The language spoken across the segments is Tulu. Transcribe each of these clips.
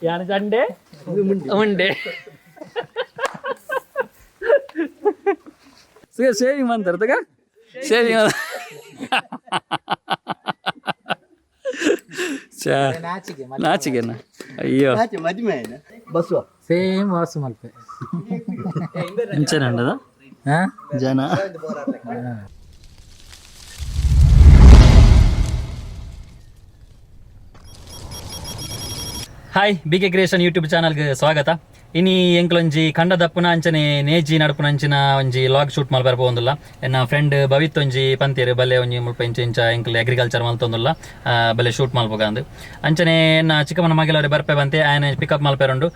ಯಾನ್ ಚಂಡೆ ಮುಂಡೆ ಶೇವಿಂಗ್ ಮಂತಾರ ಶೇವಿಂಗ್. ನಾಚಿಕೆನಾ? ಅಯ್ಯೋ. ಬಸ್ವ. ಸೇಮ್ ವಾಸು ಮಲ್ಪೆ. ಇಂಚನೆ ಉಂಡದ ಜನ. Hi, B K creation YouTube ಚಾನಲ್ಗೆ ಸ್ವಾಗತ. ಇನಿ ಎಂಕ್ಲೊಂಜಿ ಕಂಡ ದಪ್ಪುನ ಅಂಚನೆ ನೇಜಿ ನಡಪುನ ಅಂಚಿನ ಒಂಜಿ ಲಾಗ್ ಶೂಟ್ ಮಲ್ಪರ ಪೋವೊಂದುಲ್ಲ. ಎನ್ನ ಫ್ರೆಂಡ್ ಭವಿತ್ ಒಂಜಿ ಪಂತೇರು ಬಲ್ಲೆ ಒಂಜಿ ಮುಲ್ಪ ಇಂಚ ಇಂಚ ಎಂಕ್ಲೆ ಅಗ್ರಿಕಲ್ಚರ್ ಮಲ್ತೊಂದುಲ್ಲ, ಬಲ್ಲೆ ಶೂಟ್ ಮಲ್ಪಗಾಂದು. ಅಂಚನೆ ಎನ್ನ ಚಿಕ್ಕಮ್ಮನ ಮಗೆಲವರೆ ಬರ್ಪೆ ಬಂತೆ, ಆಯನ ಪಿಕಪ್ ಮಲ್ಪೆರುಂಡು.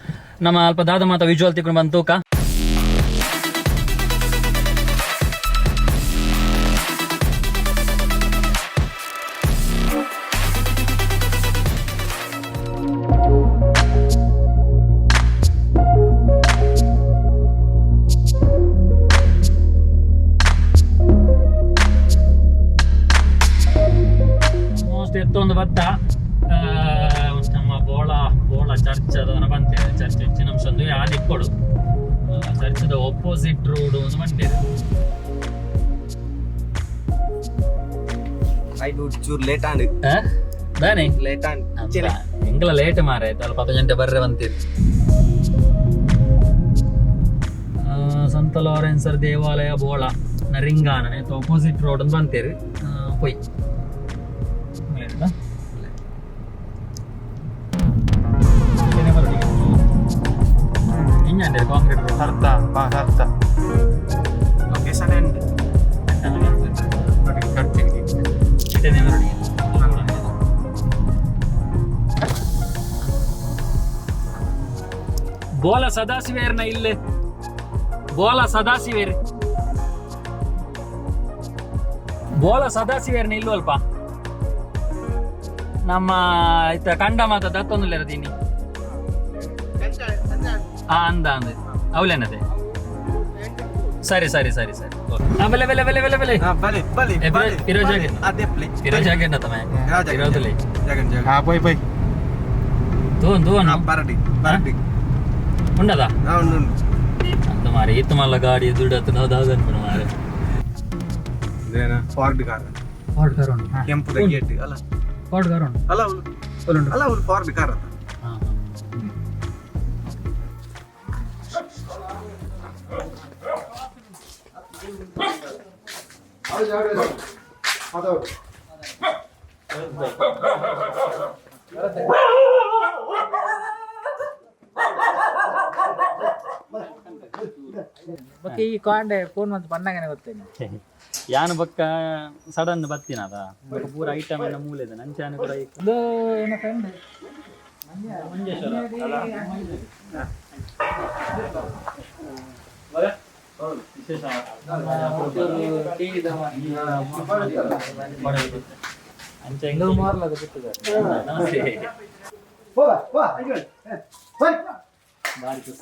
ನಮ್ಮ ಅಲ್ಪ ದಾದ ಮಾತ ವಿಜುವಲ್ ತಿಕ್ಕೊಂಡು ಬಂದು ತೂಕ. ಆಲ್ಮೋಸ್ಟ್ ಎತ್ತೊಂದು ಬತ್ತ. ನಮ್ಮ ಬೋಳ ಬೋಳ ಚರ್ಚ್ ಅದನ್ನ ಬಂತೇವೆ. ಚರ್ಚ್ ಹೆಚ್ಚಿನ ಅಂಶ ಒಂದು ಆದಿಕ್ಕೊಡು ಚರ್ಚದ ಒಪೋಸಿಟ್ ರೋಡ್ ಒಂದು ಬಂತೇವೆ. ಐದು ಚೂರು ಲೇಟ್ ಆಂಡ್. ದಾನೆ? ಲೇಟ್ ಆಂಡ್. ಎಂಗ್ಲ ಲೇಟ್ ಮಾರೆ, ಅಲ್ಪ 10 ಗಂಟೆ ಬರ್ರೆ ಬಂತೀರಿ. ಸಂತ ಲಾರೆನ್ಸರ್ ದೇವಾಲಯ ಬೋಳ ನರಿಂಗಾನ ಅಪೋಸಿಟ್ ರೋಡ್ ಅಂತ ಬಂತೇರಿ. ಪೊಯ್. Concrete road. ಸರ್ತ ಬಾ ಸರ್ತ ಲೊಕೇಶನ್ ಎಂಡ್. ಬೋಲ ಸದಾಶಿವೇರ್ನ ಇಲ್ಲೇ ಬೋಲ ಸದಾಶಿವೇರ್, ಬೋಲ ಸದಾಶಿವೇರ್ನ ಇಲ್ವಲ್ಪ. ನಮ್ಮ ಇತ್ತ ಕಂಡ ಮಾತ ದತ್ತೊಂದುಲ್ಲೇರದೀನಿ. ಹಾ, ಅಂದ ಅಂದ ಅವಲೇನದೆ. ಸರಿ ಸರಿ ಸರಿ ಸರಿ. ಬಲೆ ಬಲೆ ಬಲೆ ಬಲೆ ಬಲೆ. ಬಲೆ ಬಲೆ. ಏ, ಫಿರೋಜ್ ಆಗಿದೆ. ಅದೇ ಪ್ಲೇ. ಫಿರೋಜ್ ಆಗಿನ ತಮ್ಮ ಫಿರೋಜ್. ಜಗನ್ ಜಗನ್. ಹಾ, ಪೋಯ್ ಪೋಯ್. ದೂನ್ ದೂನ್. ಬರಡಿ ಬರಡಿ. ಉಂಡದ? ಹಾ, ಉಂಡು ಉಂಡು. ಅಂತ ಮಾರೆ, ಇತ್ತು ಮಲ್ಲ ಗಾಡಿ ದುಡ್ಡು ಹತ್ತು ನಾವು ದಾದ ಅನ್ಕೊಂಡು ಮಾರೆ. ಇದೇನಾ Ford car? Ford car ಉಂಟು. ಕೆಂಪುದ ಗೇಟ್ ಅಲ್ಲ? ಫೋರ್ಡ್ ಕಾರ್ ಉಂಟು. ಅಲ್ಲ ಅವ್ಲು, ಅಲ್ಲ ಅವ್ಲು ಫಾರ್ಡ್ ಕಾರ್ ಅಂತ. ಬೊಕ್ಕ ಈ ಕಾಂಡೆ ಫೋನ್ ಮಂತ್ ಪಣ್ಣಗನೆ ಗೊತ್ತೇನೆ. ಯಾನು ಬೊಕ್ಕ ಸಡನ್ ಬತ್ತಿನ ಅದ ಬೊಕ್ಕ ಪೂರ ಐಟಮ್ ಎಲ್ಲ ಮೂಲೆ ಇದೆ ನಂಚಾನು ಕೂಡ. ಇದು ಏನೋ ಫ್ರೆಂಡ್. ಮಂಜೇಶ್ವರ. ವಿಶೇಷ. ಅಂಚೆ ಇದು ಮಾರ್ಲದ ಬಿಟ್ಟಿದ್ದಾರೆ. ನಮಸ್ತೆ. ಬಾರಿ ಖುಷಿ.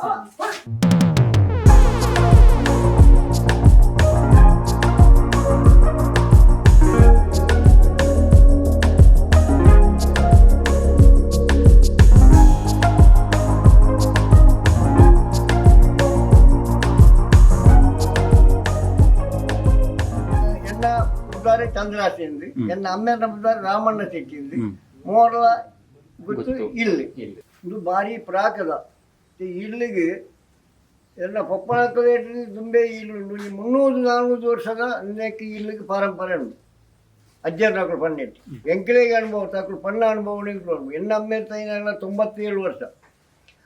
ಎನ್ನ ಉದಾರೆ ಚಂದ್ರಾಸೆಂದು, ಎನ್ನ ಅಮ್ಮೆನ ಉದಾರೆ ರಾಮಣ್ಣ ಶೆಟ್ಟಿಂದು, ಮೋರ್ಲ ಗುತ್ತು ಇಲ್ಲಿ. ಇದು ಭಾರಿ ಪ್ರಾಕದ ಈ ಇಲ್ಲಿಗೆ ಎಲ್ಲ ಪೊಪ್ಪನ ದುಂಬೆ ಇಲ್ಲು ಉಂಡು. ಈ 300-400 ವರ್ಷದ ಅಂದಕ್ಕೆ ಇಲ್ಲಿಗೆ ಪರಂಪರೆ ಉಂಟು. ಅಜ್ಜನ ಪನ್ನೆಟ್ಟು ಎಂಕಲೇಗೆ ಅನುಭವ ತಾಕಲು ಪಣ್ಣ ಅನುಭವ ಎಂಕ್ಲು. ಎನ್ನ ಅಮ್ಮೆ ತೈನಾಗ 97 ವರ್ಷ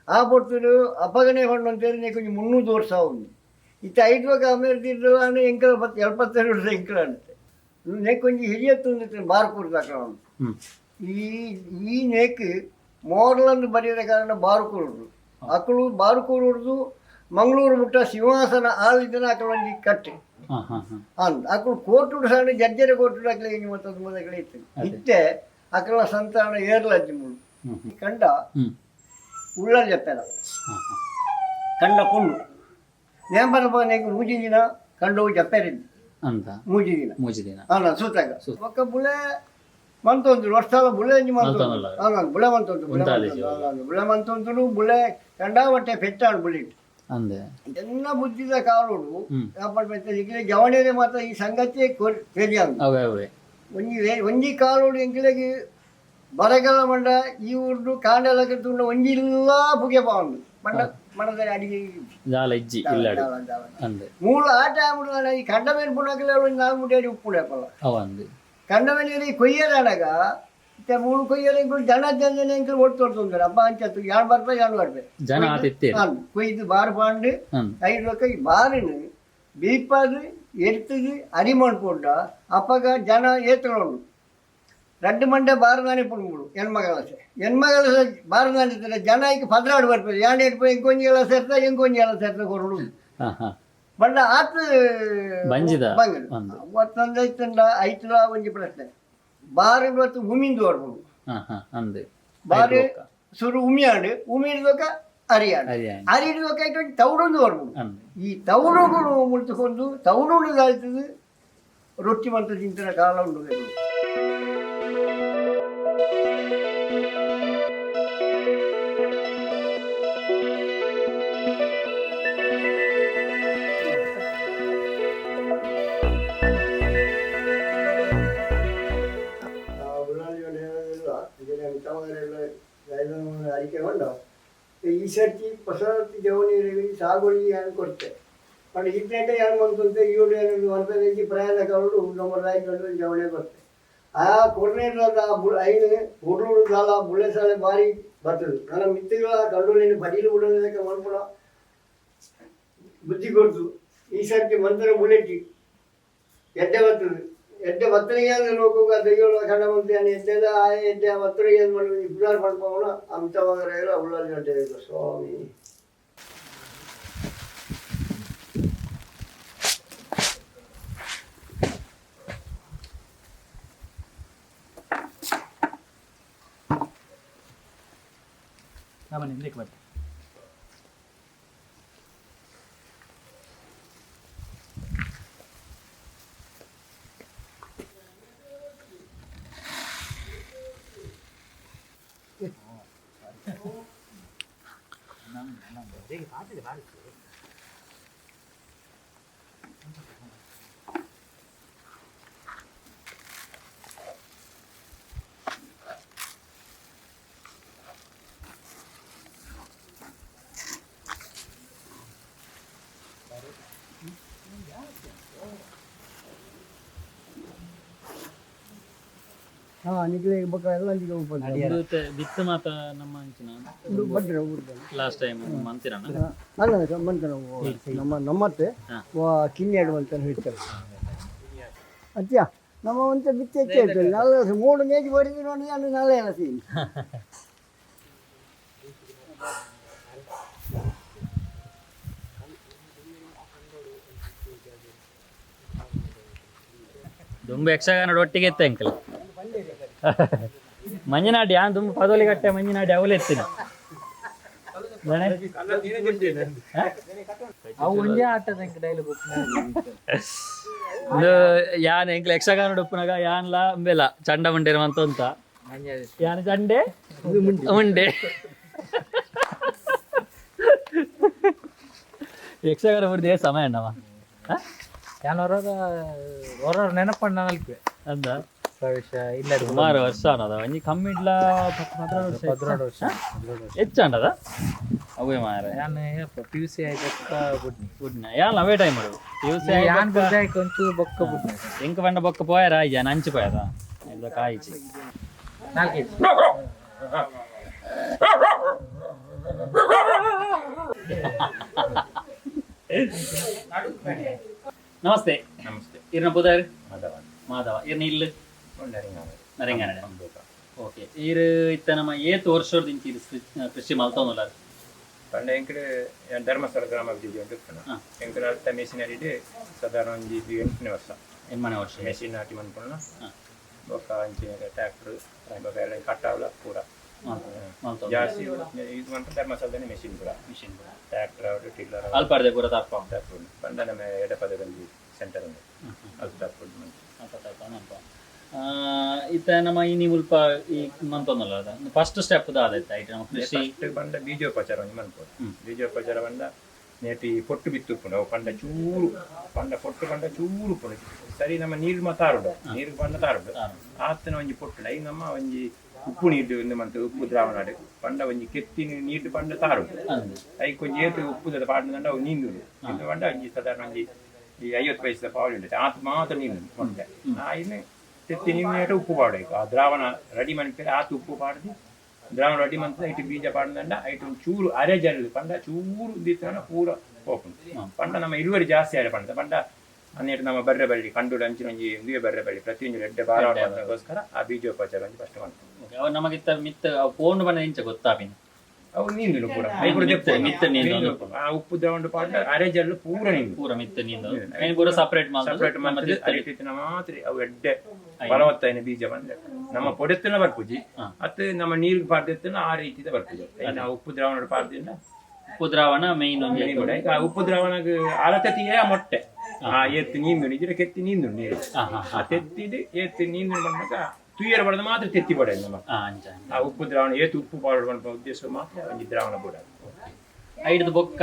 ಆ ಪೊರ್ತುಡು ಅಪಗನೆ ಪಣ್ಣು ಅಂತೇಳಿ ಕೊಂಚ 300 ವರ್ಷ ಉಂಡು. ಇತ್ತ ಐದು ಅಮೇರ್ ತೀರ್ದಲಾನು ಎಂಕಲ ಪತ್ತು 72 ವರ್ಷ ಎಂಕಲ ಅಂತೆ. ನೇಕ್ ಒಂಜಿ ಹಿರಿಯತ್ತು ಬಾರ್ಕೂರು ದಾಖಲ ಉಂಟು. ಈ ಈ ನೇಕ್ ಮೋರ್ಲನ್ನು ಬರೆಯದ ಕಾರಣ ಬಾರ್ಕೂರು ಅಕಳು ಬಾರ್ಕೂರುಡ್ದು ಮಂಗಳೂರು ಮುಟ್ಟ ಸಿಂಹಾಸನ ಆಳಿದ್ದನ ಅಕಳು ಒಂಜಿ ಕಟ್ಟೆ. ಹಾ ಹಾ ಹಾ ಅಂದ್ ಅಕಳು ಕೋರ್ಟುಡು ಸಣ್ಣ ಜಡ್ಜರ ಕೋರ್ಟುಡು ಅಕಲ ಇಂಜಿ ಮತ್ತೊಂದು ಮೊದಲೇ ಇತ್ತು. ಇತ್ತೆ ಅಕಲ ಸಂತಾನ ಏರ್ಲಜ್ಜಿ ಮುಳು ಕಂಡ ಉಳ್ಳಲ್ ಜಪ್ಪೆದ. ಹಾ ಹಾ ಕಂಡ ಪುಂಡು ನೇಂಬರ ನೆಕ್ ಮೂಜಿ ದಿನ ಕಂಡು ಜಪ್ಪೆರಿದ್ದು. ಅಂತ. ಮೂಜಿ ದಿನ. ಮೂಜಿ ದಿನ. ಅಲ್ಲ ಸೂತಾಗ ಬೊಕ್ಕ ಬುಳೆ. ಮಂತೊಂದು ವರ್ಷಲ ಬುಳೆ ಒಂಜಿ ಮಂತೊಂದು. ಮಲ್ತೊಂದುಲ್ಲ. ಅಲ್ಲ, ಬುಳೆ ಮಂತೊಂದು, ಬುಳೆ ಉಂತಾಲೆ. ಮಂತೊಂದು, ಅಲ್ಲ, ಅಲ್ಲ, ಬುಳೆ ಮಂತೊಂದು, ಬುಳೆ ಕಂಡಾವಟ್ಟೆ ಪೆಟ್ಟಾಡು ಬುಳಿಟ್. ಅಂದೆ. ಎನ್ನ ಬುದ್ಧಿದ ಕಾಲೋಡು ಅಪಾರ್ಟ್ಮೆಂಟ್ ಇಕ್ಲೆ ಜವಣೇರೆ ಮಾತ್ರ ಈ ಸಂಗತಿ ತೆರಿಯಂದು. ಅವೇ ಅವೇ. ಒಂಜಿ ಒಂಜಿ ಕಾಲೋಡು ಎಂಕ್ಲೆಗ್ ಬರಗಾಲ ಮಂಡ ಈ ಊರ್ಡು ಕಾಂಡಲಕ್ಕೆ ತುಂಡ ಒಂಜಿ ಇಲ್ಲ ಪುಗೆ ಪಾವಂದು ಮಂಡ ಮಣದ ಅಡಿಗೆ. ಜಾಲ ಇಜ್ಜಿ ಇಲ್ಲಾಡು. ಜಾಲ, ಜಾಲ. ಅಂದೆ. ಮೂಲ ಆ ಟೈಮ್ ಈ ಕಂಡ ಮೇಲೆ ಪುಣಕಲೆ ಒಂಜಿ ನಾಲ್ಕು ಮುಟ್ಟಿ ಅಡಿ ಉಪ್ಪುಡೆ ಪಲ್ಲ. ಅವ ಅಂದೆ. ಕಂಡ ಮೇಲೆ ಈ ಕೊಯ್ಯದಾಡಗ ಇತ್ತೆ ಮೂಳು ಕೊಯ್ಯರ ಎಂಕುಲು ಜನ ಜನ ಎಂಕುಲು ಒಟ್ಟು ತೊಡ್ತೊಂತಾರೆ ಅಪ್ಪ ಅಂಚತ್ತು ಯಾರು ಬರ್ಪೆ ಯಾರು ಬರ್ಪೆ. ಜನ ಆತಿತ್ತೇರು. ಕೊಯ್ದು ಬಾರು ಪಾಂಡು. ಅಂದ್. ಐದು ರೊಕ್ಕ ಈ ಬಾರಿನ ಬೀಪಾದು ಎರ್ತದು ಅರಿ ಮಾಡ್ಕೊಂಡ ಅಪ್ಪಗ ಜನ ಏತಲೋಡು ರಡ್ಡು ಮಂಡೆ ಬಾರು ನಾನೇ ಪುಣ್ಗುಡು ಹೆಣ್ಮಗಳಸೆ ಹೆಣ್ಮಗಳಸೆ ಬಾರು ನಾನಿದ್ದಾರೆ ಜನ ಈಗ ಪದ್ರಾಡು ಬರ್ಪದೆ ಯಾಣೆ ಇಟ್ಪೋ ಎಂಕೊಂಜಿ ಎಲ್ಲ ಸೇರ್ತಾ ಎಂಕೊಂಜಿ ಎಲ್ಲ ಸೇರ್ತಾ ಕೊರಡು. ಹಾ ಹಾ. ಬಂಡ ಆತ್. ಬಂಜಿದ. ಬಂಗಡು. ಅಂದ್. ಅವತ್ತೊಂದು ಐತಂಡ ಐತಲ ಒಂಜಿ ಪ್ರಶ್ನೆ ಬಾರು ಇವತ್ತು ಉಮಿಂದು ಬರ್ಬೋದು. ಹಾ ಹಾ ಅಂದೆ. ಬಾರು ಸುರು ಉಮಿಯಾಂಡು ಉಮಿಡ್ದೊಕ ಅರಿಯಾಂಡು. ಅರಿಯಾಂಡು. ಅರಿಡ್ದೊಕ ಐಟು ತೌಡೊಂದು ಬರ್ಬೋದು. ಅಂದೆ. ಈ ತೌಡುಗಳು ಮುಳ್ತುಕೊಂಡು ತೌಡುಂಡು ದಾಲ್ತದೆ ರೊಟ್ಟಿ ಮಂತ ತಿಂತಿನ ಕಾಲ ಉಂಡು ಕೆಲವು. ಆ ಉಳ್ಳಾಲಿಗಳು ಹೇಳೋದಿಲ್ಲ, ಇದನ್ನ ತಮಗರೆಲ್ಲ ಅಡಿಕೆ ಕೊಂಡ ಈ ಸರ್ತಿ ಹೊಸತಿ ಜವನಿಯರಿಗೆ ಸಾಗುವಳಿ ಏನು ಕೊಡ್ತೆ ಪಂಡ ಇದ್ನೇಟ ಏನು ಬಂತಂತೆ ಇವರು ಏನು ಹೊರತೇಜಿ ಪ್ರಯಾಣ ಕವಳು ನಮ್ಮ ರಾಯ್ಕೊಂಡು ಜವಳಿ ಕೊಡ್ತೆ. ಆ ಕೊರ್ನೇಟ್ರದ ಆ ಬು ಐನು ಹುಡುಗರು ದಾಲ ಬುಳ್ಳೆ ಸಾಲೆ ಭಾರಿ ಬರ್ತದೆ. ನನ್ನ ಮಿತ್ತಿಗಳ ಕಂಡೋಳಿನ ಬಡೀಲು ಬಿಡೋದಕ್ಕೆ ಮನ್ಪುಣ ಬುದ್ಧಿ ಕೊಡ್ತು. ಈ ಸರ್ತಿ ಮಂತ್ರ ಬುಲೆಟ್ಟಿ ಎಡ್ಡೆ ಬರ್ತದೆ. ಎಡ್ಡೆ ಬತ್ತನಿಗೆ ಲೋಕಕ್ಕೆ ದೈವಳ ಕಂಡ ಬಂತು ಏನು ಎಡ್ಡೆದ ಆ ಎಡ್ಡೆ ಬತ್ತನಿಗೆ ಏನು ಮಾಡೋದು ಇಬ್ಬರು ಪಡ್ಕೋಣ ಅಂತ ಉಳ್ಳಾಲಿ ಗಂಟೆ ಸ್ವಾಮಿ. ಸಾಮಾನ್ಯ ಹಿಂದಕ್ಕೆ ಬರ್ತೇನೆ. ಹಾಂ ನಿಖಿಲ ಬೊಕ್ಕ ಎಲ್ಲ ಅಂಜಿಗೆ ಉಪ್ಪು. ಬಿತ್ತು ಮಾತ ನಮ್ಮ ಅಂಚಿನ. ಬಡ್ರೆ ಊರು. ಲಾಸ್ಟ್ ಟೈಮ್ ಅಂತೀರಣ್ಣ. ಅಲ್ಲ, ಮಂತನ ನಮ್ಮ ನಮ್ಮತ್ತೆ ಕಿನ್ನೆರಡು ಅಂತ ಹೇಳ್ತಾರೆ ಅತ್ಯ ನಮ್ಮ ಒಂತ ಬಿತ್ತಿ ಹೆಚ್ಚು ಹೇಳ್ತಾರೆ ನಾಳೆ ಮೂರು ಮೇಜ್ ಬಡಿದು ನೋಡಿ ನಾನು ನಾಳೆ ಎಲ್ಲ ಸೀನ್. ದುಂಬು ಯಕ್ಷಗಾನ ಒಟ್ಟಿಗೆ ಇತ್ತೆ ಅಂಕಲ್. ಮಂಜನಾಡಿ ಯಾನ್ ದುಂಬು ಪದೋಲಿ ಕಟ್ಟೆ ಮಂಜನಾಡಿ ಅವಲೇ ಎತ್ತಿನ. ಅವು ಒಂದೇ ಆಟದ ಡೈಲಾಗ್. ಇದು ಯಾನ್ ಎಂಕ್ಲ ಯಕ್ಷಗಾನ ಉಪ್ಪುನಾಗ ಯಾನ್ಲ ಅಂಬೆಲ ಚಂಡ ಮುಂಡೇರು ಅಂತ ಅಂತ ಯಾನ್ ಚಂಡೆ ಮುಂಡೆ ಯಕ್ಷಗಾನ ಬುಡ್ದು ಸಮಯ ಅಣ್ಣವ. ಯಾನ್ ಹೊರ ಹೊರ ನೆನಪಣ್ಣ ನಲ್ಪೆ. ಅಂದ. ಪ್ರವೇಶ ಇಲ್ಲ. ಸುಮಾರು ವರ್ಷ ಅನ್ನೋದ ಒಂಜಿ ಕಮ್ಮಿ ಇಡ್ಲ 12 ವರ್ಷ. 12 ವರ್ಷ. ಹೆಚ್ಚಾಂಡದ ಅವೇ ಮಾರ. ಯಾನ್ ಪಿಯುಸಿ ಆಯ್ತಕ್ಕ ಬುಡ್ನಿ. ಗುಡ್ನ ಯಾನ್ ಅವೇ ಟೈಮ್ ಮಾಡು ದಿವಸ. ಯಾನ್ ಬುಡ್ದಾಯ್ಕ ಒಂಚೂರು ಬೊಕ್ಕ ಬುಡ್ನಿ. ಎಂಕ ಪಂಡ ಬೊಕ್ಕ ಪೋಯರ ಆಯ್ಜ ನಂಚು ಪೋಯದ ಇಲ್ಲ ಕಾಯಿಚಿ. 4 ಕೆಜಿ. ನಮಸ್ತೆ. ನಮಸ್ತೆ. ಇರ್ನ ಪುದರ್? ಮಾಧವ. ಮಾಧವ. ಇರ್ನ ಇಲ್ಲು? ನರಿಂಗನಡೆ. ಓಕೆ, ಈರ್ ಇತ್ತ ನಮ್ಮ ಏತ್ ವರ್ಷದಿಂಚ ಇರ್ ಕೃಷಿ ಮಲ್ತೊಂದುಲ್ಲ? ಪಂಡ ಎಂಕಡೆ ಧರ್ಮಸ್ಥಳ ಗ್ರಾಮ ಅಭಿವೃದ್ಧಿ ಅಂತ ಇಪ್ಪುನ. ಎಂಕಡೆ ಅರ್ಥ ಮೆಷಿನರಿ ಸಾಧಾರಣ ಒಂಜಿ ಇದು 8ನೇ ವರ್ಷ. ಎನ್ಮನೆ ವರ್ಷ. ಮೆಷಿನ್ ನಾಟಿ ಮನ್ಪುನ ಬೊಕ್ಕ ಅಂಚಿನ ಟ್ರ್ಯಾಕ್ಟರ್ ಬೊಕ್ಕ ಎಲ್ಲ ಕಟ್ಟಾವಲ ಪೂರ. ಮಲ್ತೊಂದು. ಜಾಸ್ತಿ ಇದು ಮನ್ಪುನ ಧರ್ಮಸ್ಥಳದನೆ ಮೆಷಿನ್ ಪೂರ. ಮಿಷಿನ್. ಟ್ರ್ಯಾಕ್ಟರ್ ಆವಡು ಟಿಲ್ಲರ್. ಅಲ್ಪಾರ್ದೆ ಪೂರ ತಾಪ. ತಪ್ಪುಂಡು ಪಂಡ ನಮ್ಮ ಎಡಪದಗೊಂಜಿ ಸೆಂಟರ್ ಉಂಡು, ಅದು ತಪ್ಪುಂಡು ಮಂತ್. ಅಲ್ಪ ತಾಪ ಮಲ್ಪ. ಇತ್ತೆ ನಮ್ಮ ಇನಿ ಮುಲ್ಪ ಈ ಮಂತೊಂದಲ್ಲ, ಫಸ್ಟ್ ಸ್ಟೆಪ್ ದಾದ ಐಟ್ ನಮ್ಮ ಕೃಷಿ? ಫಸ್ಟ್ ಬಂಡ ಬೀಜೋಪಚಾರ ಒಂಜಿ ಮನ್ಪೊಡು. ಬೀಜೋಪಚಾರ ಬಂಡ ನೇಟಿ ಪೊಟ್ಟು ಬಿತ್ತು ಉಪ್ಪುಂಡು. ಅವು ಪಂಡ ಚೂರು ಪಂಡ ಪೊಟ್ಟು ಪಂಡ ಚೂರು ಉಪ್ಪುಂಡು. ಸರಿ, ನಮ್ಮ ನೀರು ಮಾತ ತಾರುಂಡು, ನೀರು ಪಂಡ ತಾರುಂಡು. ಆತನ ಒಂಜಿ ಪೊಟ್ಟು I ನಮ್ಮ ಒಂಜಿ ಉಪ್ಪು ನೀರು ಇಂದು ಮಂತ್ ಉಪ್ಪು ದ್ರಾವಣ ಪಂಡ ಒಂಜಿ ಕೆತ್ತಿ ನೀರು ಪಂಡ ತಾರುಂಡು. ಐಕ್ ಒಂಜಿ ಏತು ಉಪ್ಪುದ ಪಾಡ್ದಂಡ ಅವು ನೀಂದುಂಡು. ಇಂದು ಪಂಡ ಒಂಜಿ ಸಾಧಾರಣ ಒಂಜಿ ಈ 50 ಪೈಸದ ಪಾವಲಿ ಉಂಟು, ಆತ ಮಾತ್ರ ನೀಂದುಂಡು ಮೊಟ್ಟೆ. ಆಯ್ನೆ ತೆತ್ತಿ ನೀರಿನ ಉಪ್ಪು ಪಾಡಬೇಕು. ಆ ದ್ರಾವಣ ರೆಡಿ ಮನ್ಪೇರೆ ಆತ ಉಪ್ಪು ಪಾಡ್ದು ದ್ರಾವಣ ರೆಡಿ ಮಂತ್ ಐಟ್ ಬೀಜ ಪಾಡ್ದಂಡ ಐಟ್ ಒಂದು ಚೂರು ಅರೆ ಜಲ್ಲು ಪಂಡ ಚೂರು ದಿತ್ತನ ಪೂರ ಪೋಪುಂಡು. ಪಂಡ ನಮ್ಮ ಇಳುವರಿ ಜಾಸ್ತಿ ಆರೆ ಪಂಡ ಪಂಡ ಅನ್ನೇಟ್ ನಮ್ಮ ಬರ್ರೆ ಬಳ್ಳಿ ಕಂಡುಡು ಅಂಚಿನ ಒಂಜಿ ಇಂದುವೆ ಬರ್ರೆ ಬಳ್ಳಿ ಪ್ರತಿಯೊಂದು ಎಡ್ಡೆ ಬಾರಗೋಸ್ಕರ ಆ ಬೀಜೋಪಚಾರ ಒಂಜಿ ಫಸ್ಟ್ ಮಾಡ್ತೀವಿ. ಅವು ನಮಗಿತ್ತ ಮಿತ್ತ ಅವು ಪೋಂಡು ಬಣ್ಣ ಇಂಚ ಗೊತ್ತಾಪಿನ? ಅವು ನೀಂದುಲು ಪೂರ ಐಪುರ ಮಿತ್ತ ಮಿತ್ತ ನೀಂದು. ಆ ಉಪ್ಪು ದ್ರಾವಣ ಪಾಡ್ಡ ಅರೆ ಜಲ್ಲು ಪೂರ ನೀಂದು. ಪೂರ ಮಿತ್ತ ನೀಂದು, ಐನ್ ಪೂರ ಸಪರೇಟ್ ಮಾಲ್. ಸಪರೇಟ್ ಮಂತ್ದ್ ಅರಿಟಿತ್ತಿನ ಮಾತ್ರ ಅವು ಎಡ್ಡೆ ಬಲವತ್ತಾಯಿನ ಬೀಜ ಬಂದ್ರೆ ನಮ್ಮ ಪೊಡೆತ್ತನ ಬರ್ಪುಜಿ ಅತ್ತೆ ನಮ್ಮ ನೀರು ಪಾಡ್ದಿತ್ತನ ಆ ರೀತಿದ ಬರ್ಪುಜಿ. ನಾವು ಉಪ್ಪು ದ್ರಾವಣ ಪಾಡ್ದಿನ. ಉಪ್ಪು ದ್ರಾವಣ ಮೇಯ್ನ್ ಒಂಜಿ. ಆ ಉಪ್ಪು ದ್ರಾವಣಗ್ ಅಲತೆ ತೀಯ ಮೊಟ್ಟೆ ಆ ಏತ್ತು ನೀಂದು ಇದ್ರ ಕೆತ್ತಿ ನೀಂದು ನೀರು. ಹಾ ಹಾ ಆ ತೆತ್ತಿದ್ ಏತ್ತು ನೀಂದು ಬಂದಾಗ ತುಯ್ಯರ ಬಡದ ಮಾತ್ರ ತೆತ್ತಿ ಬಡ ನಮ್ಮ. ಅಂಚ. ಆ ಉಪ್ಪು ದ್ರಾವಣ ಏತು ಉಪ್ಪು ಪಾಡು ಉದ್ದೇಶ ಮಾತ್ರ ಒಂಜಿ ದ್ರಾವಣ ಬೋಡ. ಐಡ್ದು ಬೊಕ್ಕ?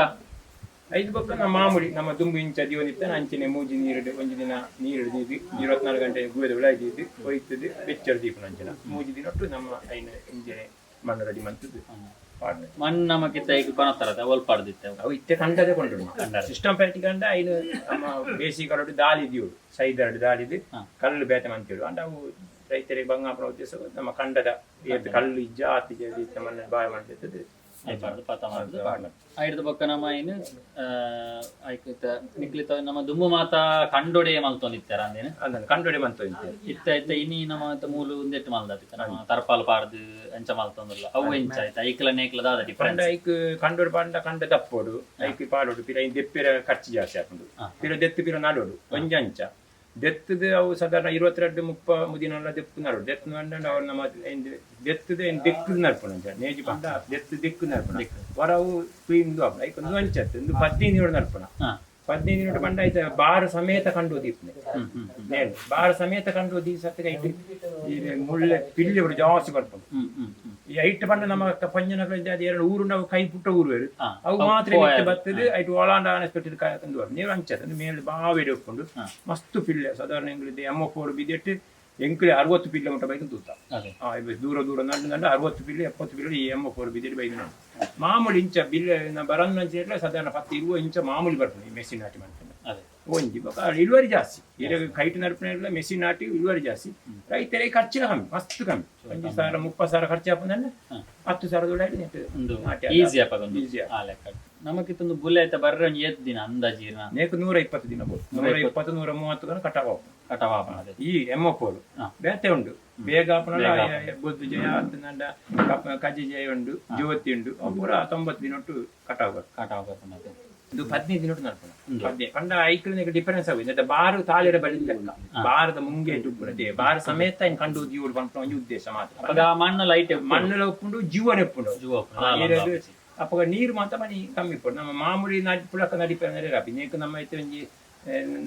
ಐದು ಬೊಕ್ಕ ನಮ್ಮ ಮಾಮೂಲಿ ನಮ್ಮ ದುಂಬು ಇಂಚ ದಿವನಿತ್ತ ಅಂಚನೆ ಮೂಜಿ ನೀರು ಒಂಜಿ ದಿನ ನೀರು ದೀದು 24 ಗಂಟೆ ಗುವೆದ ಉಳಾಯ್ದಿದ್ದು ಕೊಯ್ತದ್ದು ಬೆಚ್ಚರ್ ದೀಪನ ಅಂಚನ 3 ದಿನ ಒಟ್ಟು ನಮ್ಮ ಐನ ಇಂಜನೆ ಮಣ್ಣು ರೆಡಿ ಮಂತದ್ದು ಪಾಡ್ನೆ. ಮಣ್ಣು ನಮಗಿತ್ತ ಈಗ ಕೊನತ್ತಾರದ ಒಲ್ಪಾಡ್ದಿತ್ತೆ? ಅವು ಇತ್ತೆ ಕಂಡದೆ ಕೊಂಡು ಸಿಸ್ಟಮ್ ಪ್ಯಾಟಿ ಕಂಡ ಐನು ನಮ್ಮ ಬೇಸಿಗೆ ಕರಡು ದಾಲಿ ದಿಯೋಡು ಸೈದರಡು ದಾಲಿದು ಕಲ್ಲು ಬೇತೆ ಮಂತೇಳು. ಅಂಡ ಅವು ರೈತರಿಗೆ ಬಂಗಾಪುರ ಉದ್ದೇಶ ನಮ್ಮ ಕಂಡದ ಏತ್ ಕಲ್ಲು ಇಜ್ಜ ಆತಿ ಇತ್ತ ಮಣ್ಣು ಬಾಯ ಮಾಡ್ತಿರ್ತದೆ. ಅಲ್ಪಾಡ್ದು ಪಾತ ಮಾಡುದು. ಐಡ್ದು ಬೊಕ್ಕ ನಮ್ಮ ಐನು ಐಕಿತ್ತ ನಿಕ್ಲಿತ ನಮ್ಮ ದುಂಬು ಮಾತ ಕಂಡೊಡೆ ಮಲ್ತೊಂದಿತ್ತಾರ ಅಂದೇನು? ಅಂದನು ಕಂಡೊಡೆ ಮಂತು ಇಂತೆ. ಇತ್ತ ಇತ್ತ ಇನಿ ನಮ್ಮ ಇತ್ತ ಮೂಲು ಒಂದೆಟ್ಟು ಮಲ್ದಾತಿತ್ತ ನಮ್ಮ ತರ್ಪಾಲ್ ಪಾಡ್ದು ಅಂಚ ಮಲ್ತೊಂದುಲ್ಲ. ಅವು ಎಂಚ ಆಯ್ತ ಐಕ್ಲ ನೇಕ್ಲ ದಾದ ಪಂಡ ಡಿಫರೆನ್ಸ್? ಐಕ್ ಕಂಡೋಡು ಪಂಡ ಕಂಡ ದಪ್ಪೋಡು ಐಕ್ ಪಾಡೋಡು ಪಿರ ಐನ್ ದೆಪ್ಪಿರ ಖರ್ಚು ಜಾಸ್ತಿ ಆಪುಂಡು. ಪಿರ ದೆತ್ತು ಪಿರ ನಡೋಡು ಒಂಜಿ ಅಂಚ ದೆತ್ತದ ಅವು ಸಾಧಾರಣ 22 ಮುಪ್ಪ ಮುದಿನಲ್ಲ ದೆಪ್ಪು ನಡೋಡು. ದೆತ್ತು ನಡ್ಂಡ ಅವ್ರು ನಮ್ಮ ಐನ್ ದೆತ್ತದ ಐನ್ ದೆಕ್ಕದ ನಡ್ಪುಂಡು. ಅಂಚ ನೇಜಿ ಪಂಡ ದೆತ್ತು ದೆಕ್ಕು ನಡ್ಪುಂಡು ಹೊರವು ಕ್ಲೀನ್ ಆಪುಂಡು. ಐಕ್ ಒಂದು ಅಂಚ ಒಂದು 15 ದಿನ ನಡ್ಪುಣ. 15 ದಿನ ಪಂಡ ಐತ ಬಾರು ಸಮೇತ ಕಂಡು ದೀಪನೆ ಹ್ಮ್ ಹ್ಮ್ ನೇನು ಬಾರು ಸಮೇತ ಕಂಡು ದೀಸತ್ತಿಗೆ ಐಟ್ ಈ ಮುಳ್ಳೆ ಪಿಳ್ಳೆ ಬಿಡು ಜಾಸ್ತಿ ಬರ್ಪುಂಡು. ಹ್ಮ್ ಹ್ಮ್ ಹ್ಮ್ ಈ ಐಟ್ ಪಂಡ ನಮ್ಮ ಪಂಜನಗಳು ಅದು ಎರಡು ಊರು ನಾವು ಕೈ ಪುಟ್ಟ ಊರು ಬೇರೆ. ಅವು ಮಾತ್ರ ಮಿತ್ತ ಬರ್ತದೆ. ಐಟ್ ಒಳಾಂಡ ಅನ್ಎಕ್ಸ್ಪೆಕ್ಟೆಡ್ ಕಂದು ನೀರು ಅಂಚದ ಮೇಲೆ ಬಾವಿಡೆ ಉಪ್ಪುಂಡು ಮಸ್ತ್ ಪಿಳ್ಳೆ. ಸಾಧಾರಣ ಎಂಗ್ಲಿದ್ದು ಎಮ್ ಫೋರ್ ಬಿದೆಟ್ಟು ಎಂಕ್ಲೆ 60 ಪಿಲ್ಲೆ ಮುಟ್ಟ ಬೈಕ್ ತೂತ. ಇವ್ ದೂರ ದೂರ ನಡು ನಡು 60 ಪಿಲ್ಲೆ 70 ಪಿಲ್ಲೆ ಈ ಎಮ್ ಫೋರ್ ಬಿದೆಟ್ಟು ಬೈದು ನಾವು ಮಾಮೂಲಿ ಇಂಚ ಬಿಲ್ಲೆ ಬರನ್ನ ಅಂಚ ಸಾಧಾರಣ 10 20 ಇಂಚ ಮಾಮೂಲಿ ಬರ್ಪುಂಡು ಈ ಮೆಷಿನ್ ನಾಟಿ ಮಾಡ್ತೇನೆ. ಒಂಜಿ ಬೊಕ್ಕ ಇಳುವರಿ ಜಾಸ್ತಿ. ಇವಾಗ ಕೈಟ್ ನಡ್ಪುನ ಮೆಷಿನ್ ನಾಟಿ ಇಳುವರಿ ಜಾಸ್ತಿ, ರೈತರಿಗೆ ಖರ್ಚಿನ ಕಮ್ಮಿ, ಮಸ್ತ್ ಕಮ್ಮಿ. 1 ಸಾವಿರ 30 ಸಾವಿರ ಖರ್ಚು ಆಪುಂಡಂಡ 10 ಸಾವಿರದ ಒಳಗೆ ನೆಟ್ಟು ಒಂದು ನಾಟಿ ಈಸಿ ಅಪ್ಪ ಒಂದು. ಈಸಿ. ಆ ಲೆಕ್ಕ ನಮಗಿತ್ತೊಂದು ಬುಲೆ ಆಯ್ತ ಬರ್ರೆ ಒಂಜಿ ಏತ್ ದಿನ ಅಂದಾಜಿ ಇರ್ನ? ನೇಕು 120 ದಿನ ಬೋದು, 120 130 ಗನ ಕಟಾವ್ ಆಪುಂಡು. ಕಟಾವ್ ಆಪುಂಡು ಅದೇ. ಈ ಎಮ್ ಫೋರ್ ಬೇತೆ ಉಂಡು ಬೇಗ ಆಪುನಲ್ಲ. ಬೊದ್ದು ಜಯ ಅಂತಂದ ಕಜ್ಜಿ ಜಯ ಉಂಡು, ಜ್ಯೋತಿ ಉಂಡು, ಅವು ಪೂರ 90 ದಿನ ಒಟ್ಟು ಕಟಾವ್ ಬರ್ತದೆ. ಕಟಾವ್ ಬರ್ಪುಂಡು ಅದೇ. ಇದು 15 ದಿನ ಒಟ್ಟು ನಡ್ಪುಂಡು. 15 ಪಂಡ ಐಕ್ಲನಿಗೆ ಡಿಫರೆನ್ಸ್ ಆಗುದು ಮತ್ತೆ ಬಾರು ತಾಳಿರ ಬಳಿ ಲೆಕ್ಕ ಬಾರದ ಮುಂಗೆ ಉಪ್ಪುಂಡು. ಬಾರು ಸಮೇತ ಇನ್ ಕಂಡು ಜೀವಡು ಪನ್ಪುನ ಒಂಜಿ ಉದ್ದೇಶ ಮಾತ್ರ. ಅಪಗ ಆ ಮಣ್ಣು ಲೈಟ್ ಮಣ್ಣುಲ ಉಪ್ಪುಂಡು, ಜೀವನ ಉಪ್ಪುಂಡು. ಜೀವ ಉಪ್ಪುಂಡು. ಅಪಗ ನೀರು ಮಾತ್ರ ಮನಿ ಕಮ್ಮಿ ಉಪ್ಪುಂಡು. ನಮ್ಮ ಮಾಮೂಲಿ ನಡ್ಪುಳಕ ನಡಿಪೆ ರಾಪಿ ನೇಕು ನಮ್ಮ ಇತ್ತೆ ಒಂಜಿ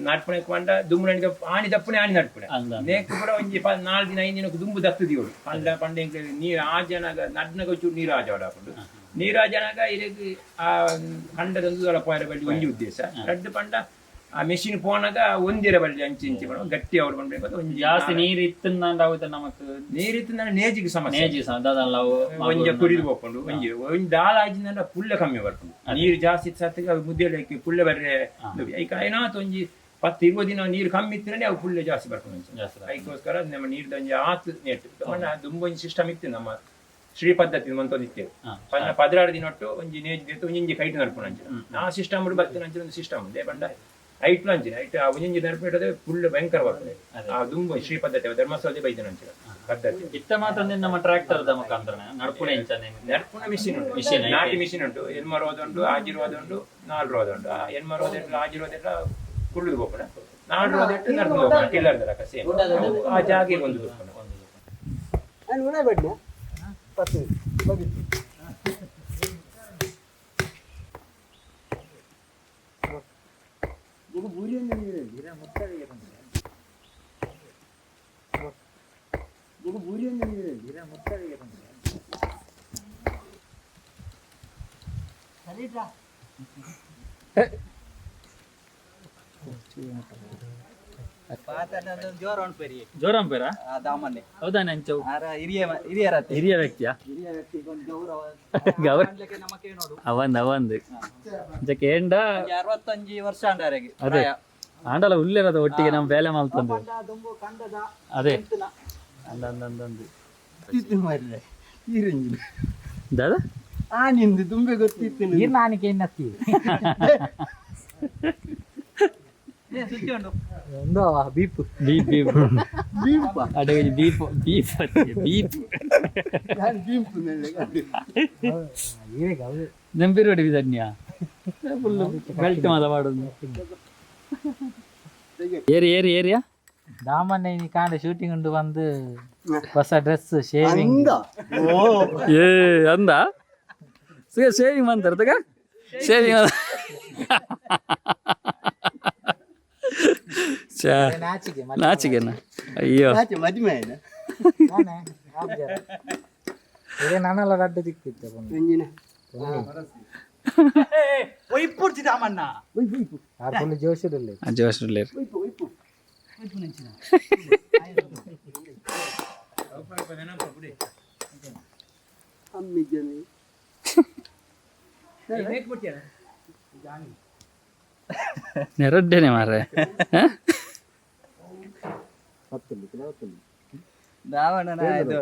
ನಡ್ಪುಣೆ ಪಂಡ ದುಂಬು ನಡಿದ ಆಣಿ ದಪ್ಪುನೆ ಆಣಿ ನಡ್ಪುಣೆ. ಅಂದ. ನೇಕು ಪೂರ ಒಂಜಿ 4 ದಿನ 5 ದಿನಕ್ಕೆ ದುಂಬು ದತ್ತು ದಿಯೋಡು. ಪಂಡ ಪಂಡ ಎಂಕ್ ನೀರು ಆ ಜನಗ ನಡ್ನಗ ಚೂರು ನೀರು ಆಜಾಡ ಆಪುಂಡು. ನೀರು ಆಜನಾಗ ಇರೆಗ್ ಆ ಕಂಡದ ಒಂದು ಪೋಯರ ಬಳ್ಳಿ ಒಂಜಿ ಉದ್ದೇಶ. ರಡ್ಡ್ ಪಂಡ ಆ ಮೆಷಿನ್ ಪೋನಾಗ ಒಂದಿರ ಬಳ್ಳಿ ಅಂಚಿ ಇಂಚಿ ಪಂಡ ಗಟ್ಟಿ ಅವ್ರು ಪಂಡ ಒಂಜಿ. ಜಾಸ್ತಿ ನೀರು ಇತ್ತಂದಾಂಡ ಅವು ನಮಕ್ ನೀರಿತ್ತು ನನ್ನ ನೇಜಿಗೆ ಸಮಸ್ಯೆ. ನೇಜಿ ದಾದಲ್ಲ ಅವು. ಒಂಜ ಕುಡಿದು ಹೋಗ್ಕೊಂಡು ಒಂಜಿ ಒಂಜಿ ದಾಲ ಆಜಿಂದ ಪುಳ್ಳೆ ಕಮ್ಮಿ ಬರ್ಪುಂಡು. ನೀರು ಜಾಸ್ತಿ ಸತ್ತಿಗೆ ಅವು ಮುದ್ದೆಲೆ ಪುಳ್ಳೆ ಬರ್ರೆ. ಐಕ ಏನಾತು ಒಂಜಿ 10 20 ದಿನ ನೀರು ಕಮ್ಮಿ ಇತ್ತಿರನೆ ಅವು ಪುಳ್ಳೆ ಜಾಸ್ತಿ ಬರ್ಪುಂಡು ಅಂಚ. ಜಾಸ್ತಿ ಬರ್ಪುಂಡು. ಐಕೋಸ್ಕರ ನಮ್ಮ ನೀರ್ದ ಒಂಜಿ ಆತ್ ನೆಟ್ ಮಣ್ಣ ದುಂಬು ಒಂಜಿ ಸಿಸ್ಟಮ್ ಇತ್ತು. ನಮ್ಮ ಶ್ರೀ ಪದ್ಧತಿ ಮಂತೊಂದಿತ್ತೇವೆ. ಪಂಡ 16 ದಿನ ಒಟ್ಟು ಒಂಜಿ ನೇಜ್ ದಿತ್ತು ಒಂಜಿ ಕೈಟ್ ನಡ್ಪುಂಡು ಅಂಚಿನ. ಆ ಸಿಸ್ಟಮ್ ಬತ್ತಿನ ಅಂಚಿನ ಒಂದು ಸಿಸ್ಟಮ್ ಇದೆ. ಪಂಡ ಐಟ್ಲು ಅಂಚಿನ ಐಟ್ ಆ ಒಂಜಿ ನಡ್ಪಿಟ್ಟದೆ ಫುಲ್ ಭಯಂಕರ ಬರ್ತದೆ. ಆ ದುಂಬು ಶ್ರೀ ಪದ್ಧತಿ ಧರ್ಮಸ್ಥಳದೇ ಬೈದಿನ ಅಂಚಿನ ಪದ್ಧತಿ. ಇತ್ತ ಮಾತ್ರ ನಮ್ಮ ಟ್ರ್ಯಾಕ್ಟರ್ the ಮುಖಾಂತರ ನಡ್ಪುಣೆ ಇಂಚನೆ? ನಡ್ಪುನ ಮಿಷಿನ್ ಉಂಟು. ಮಿಷಿನ್ ಐತೆ. ನಾಟಿ ಮಿಷಿನ್ ಉಂಟು. ಎನ್ಮ ರೋದ ಉಂಟು, ಆಜಿ ರೋದ ಉಂಟು, ನಾಲ್ ರೋದ ಉಂಟು. ಆ ಎನ್ಮ ರೋದ ಇಟ್ಟು ಆಜಿ ರೋದ ಎಲ್ಲ ಕುಳ್ಳುದು ಹೋಗೋಣ, ನಾಲ್ ರೋದ ಇಟ್ಟು ನಡ್ದು ಹೋಗೋಣ. ಟಿಲ್ಲರ್ ದಲಕ ಸೇಮ್ ಆ ಜಾಗೆ ಒಂದು ಹೋಗೋಣ. ನಾನು ಉಣೆ ಬೇಡ ಪತ್ತು ಬಗಿತ್ತು. ಜೋರಂಪೇರ ಹೌದಾ ಅಂಚವು? ಹಿರಿಯ ವ್ಯಕ್ತಿಯಾ? ಗೌರವ ಅವಂದ್ ಅವಂದ್ ಕೇಂಡ. 65 ವರ್ಷ ಅಂಡಾರೆಗೆ. ಅದೇ ಆಂಡಲ ಉಲ್ಲೇರದ ಒಟ್ಟಿಗೆ ನಮ್ಮ ಬೇಲೆ ಮಲ್ತಂದು. ಅದೇ ಅಂದ ಅಂದ ಅಂದಂದು. ದಾದಾ. ಆ ನಿಂದು ತುಂಬೆ ಗೊತ್ತಿತ್ತು. ನೀರು ನಾನಿಗೆ ಎನ್ನತ್ತಿ ಒಂದು ಬೀಪ್. ಬೀಪ್ ಬೀಪ್ ಅದೇ ಬೀಪ್ ಬೀಪ್ ಬೀಪ್. ಈಗ ಹೌದು. ನೆಂಪಿರೋಡಿ ವಿಧನ್ಯ ಫುಲ್ ಬೆಲ್ಟ್ ಮಾತ ಮಾಡೋದು. ಏರಿ ಏರಿ ಏರಿಯಾ. ದಾಮಣ್ಣ ಈ ಕಾಂಡ ಶೂಟಿಂಗ್ ಉಂಡು ಬಂದು ಹೊಸ ಡ್ರೆಸ್ ಶೇವಿಂಗ್. ಏ ಅಂದ ಶೇವಿಂಗ್ ಬಂತಾರ ತಗ ಶೇವಿಂಗ್. ನಾಚಿಕೆ. ನಾಚಿಕೆನ ಅಯ್ಯೋ. ಮದುವೆ. ನಾನೇ ಆಬ್ಜಾರ. ಇದೇ ನಾನೆಲ್ಲ ರಡ್ಡು ದಿಕ್ಕಿತ್ತು. ಆರು ಫುಲ್ ಜೋಶಿರಲ್ಲ. ಜೋಶ್. ನೆರಡ್ಡೇನೆ ಮಾರ್ರೆ. ದಾವಣ್ಣ ಇದು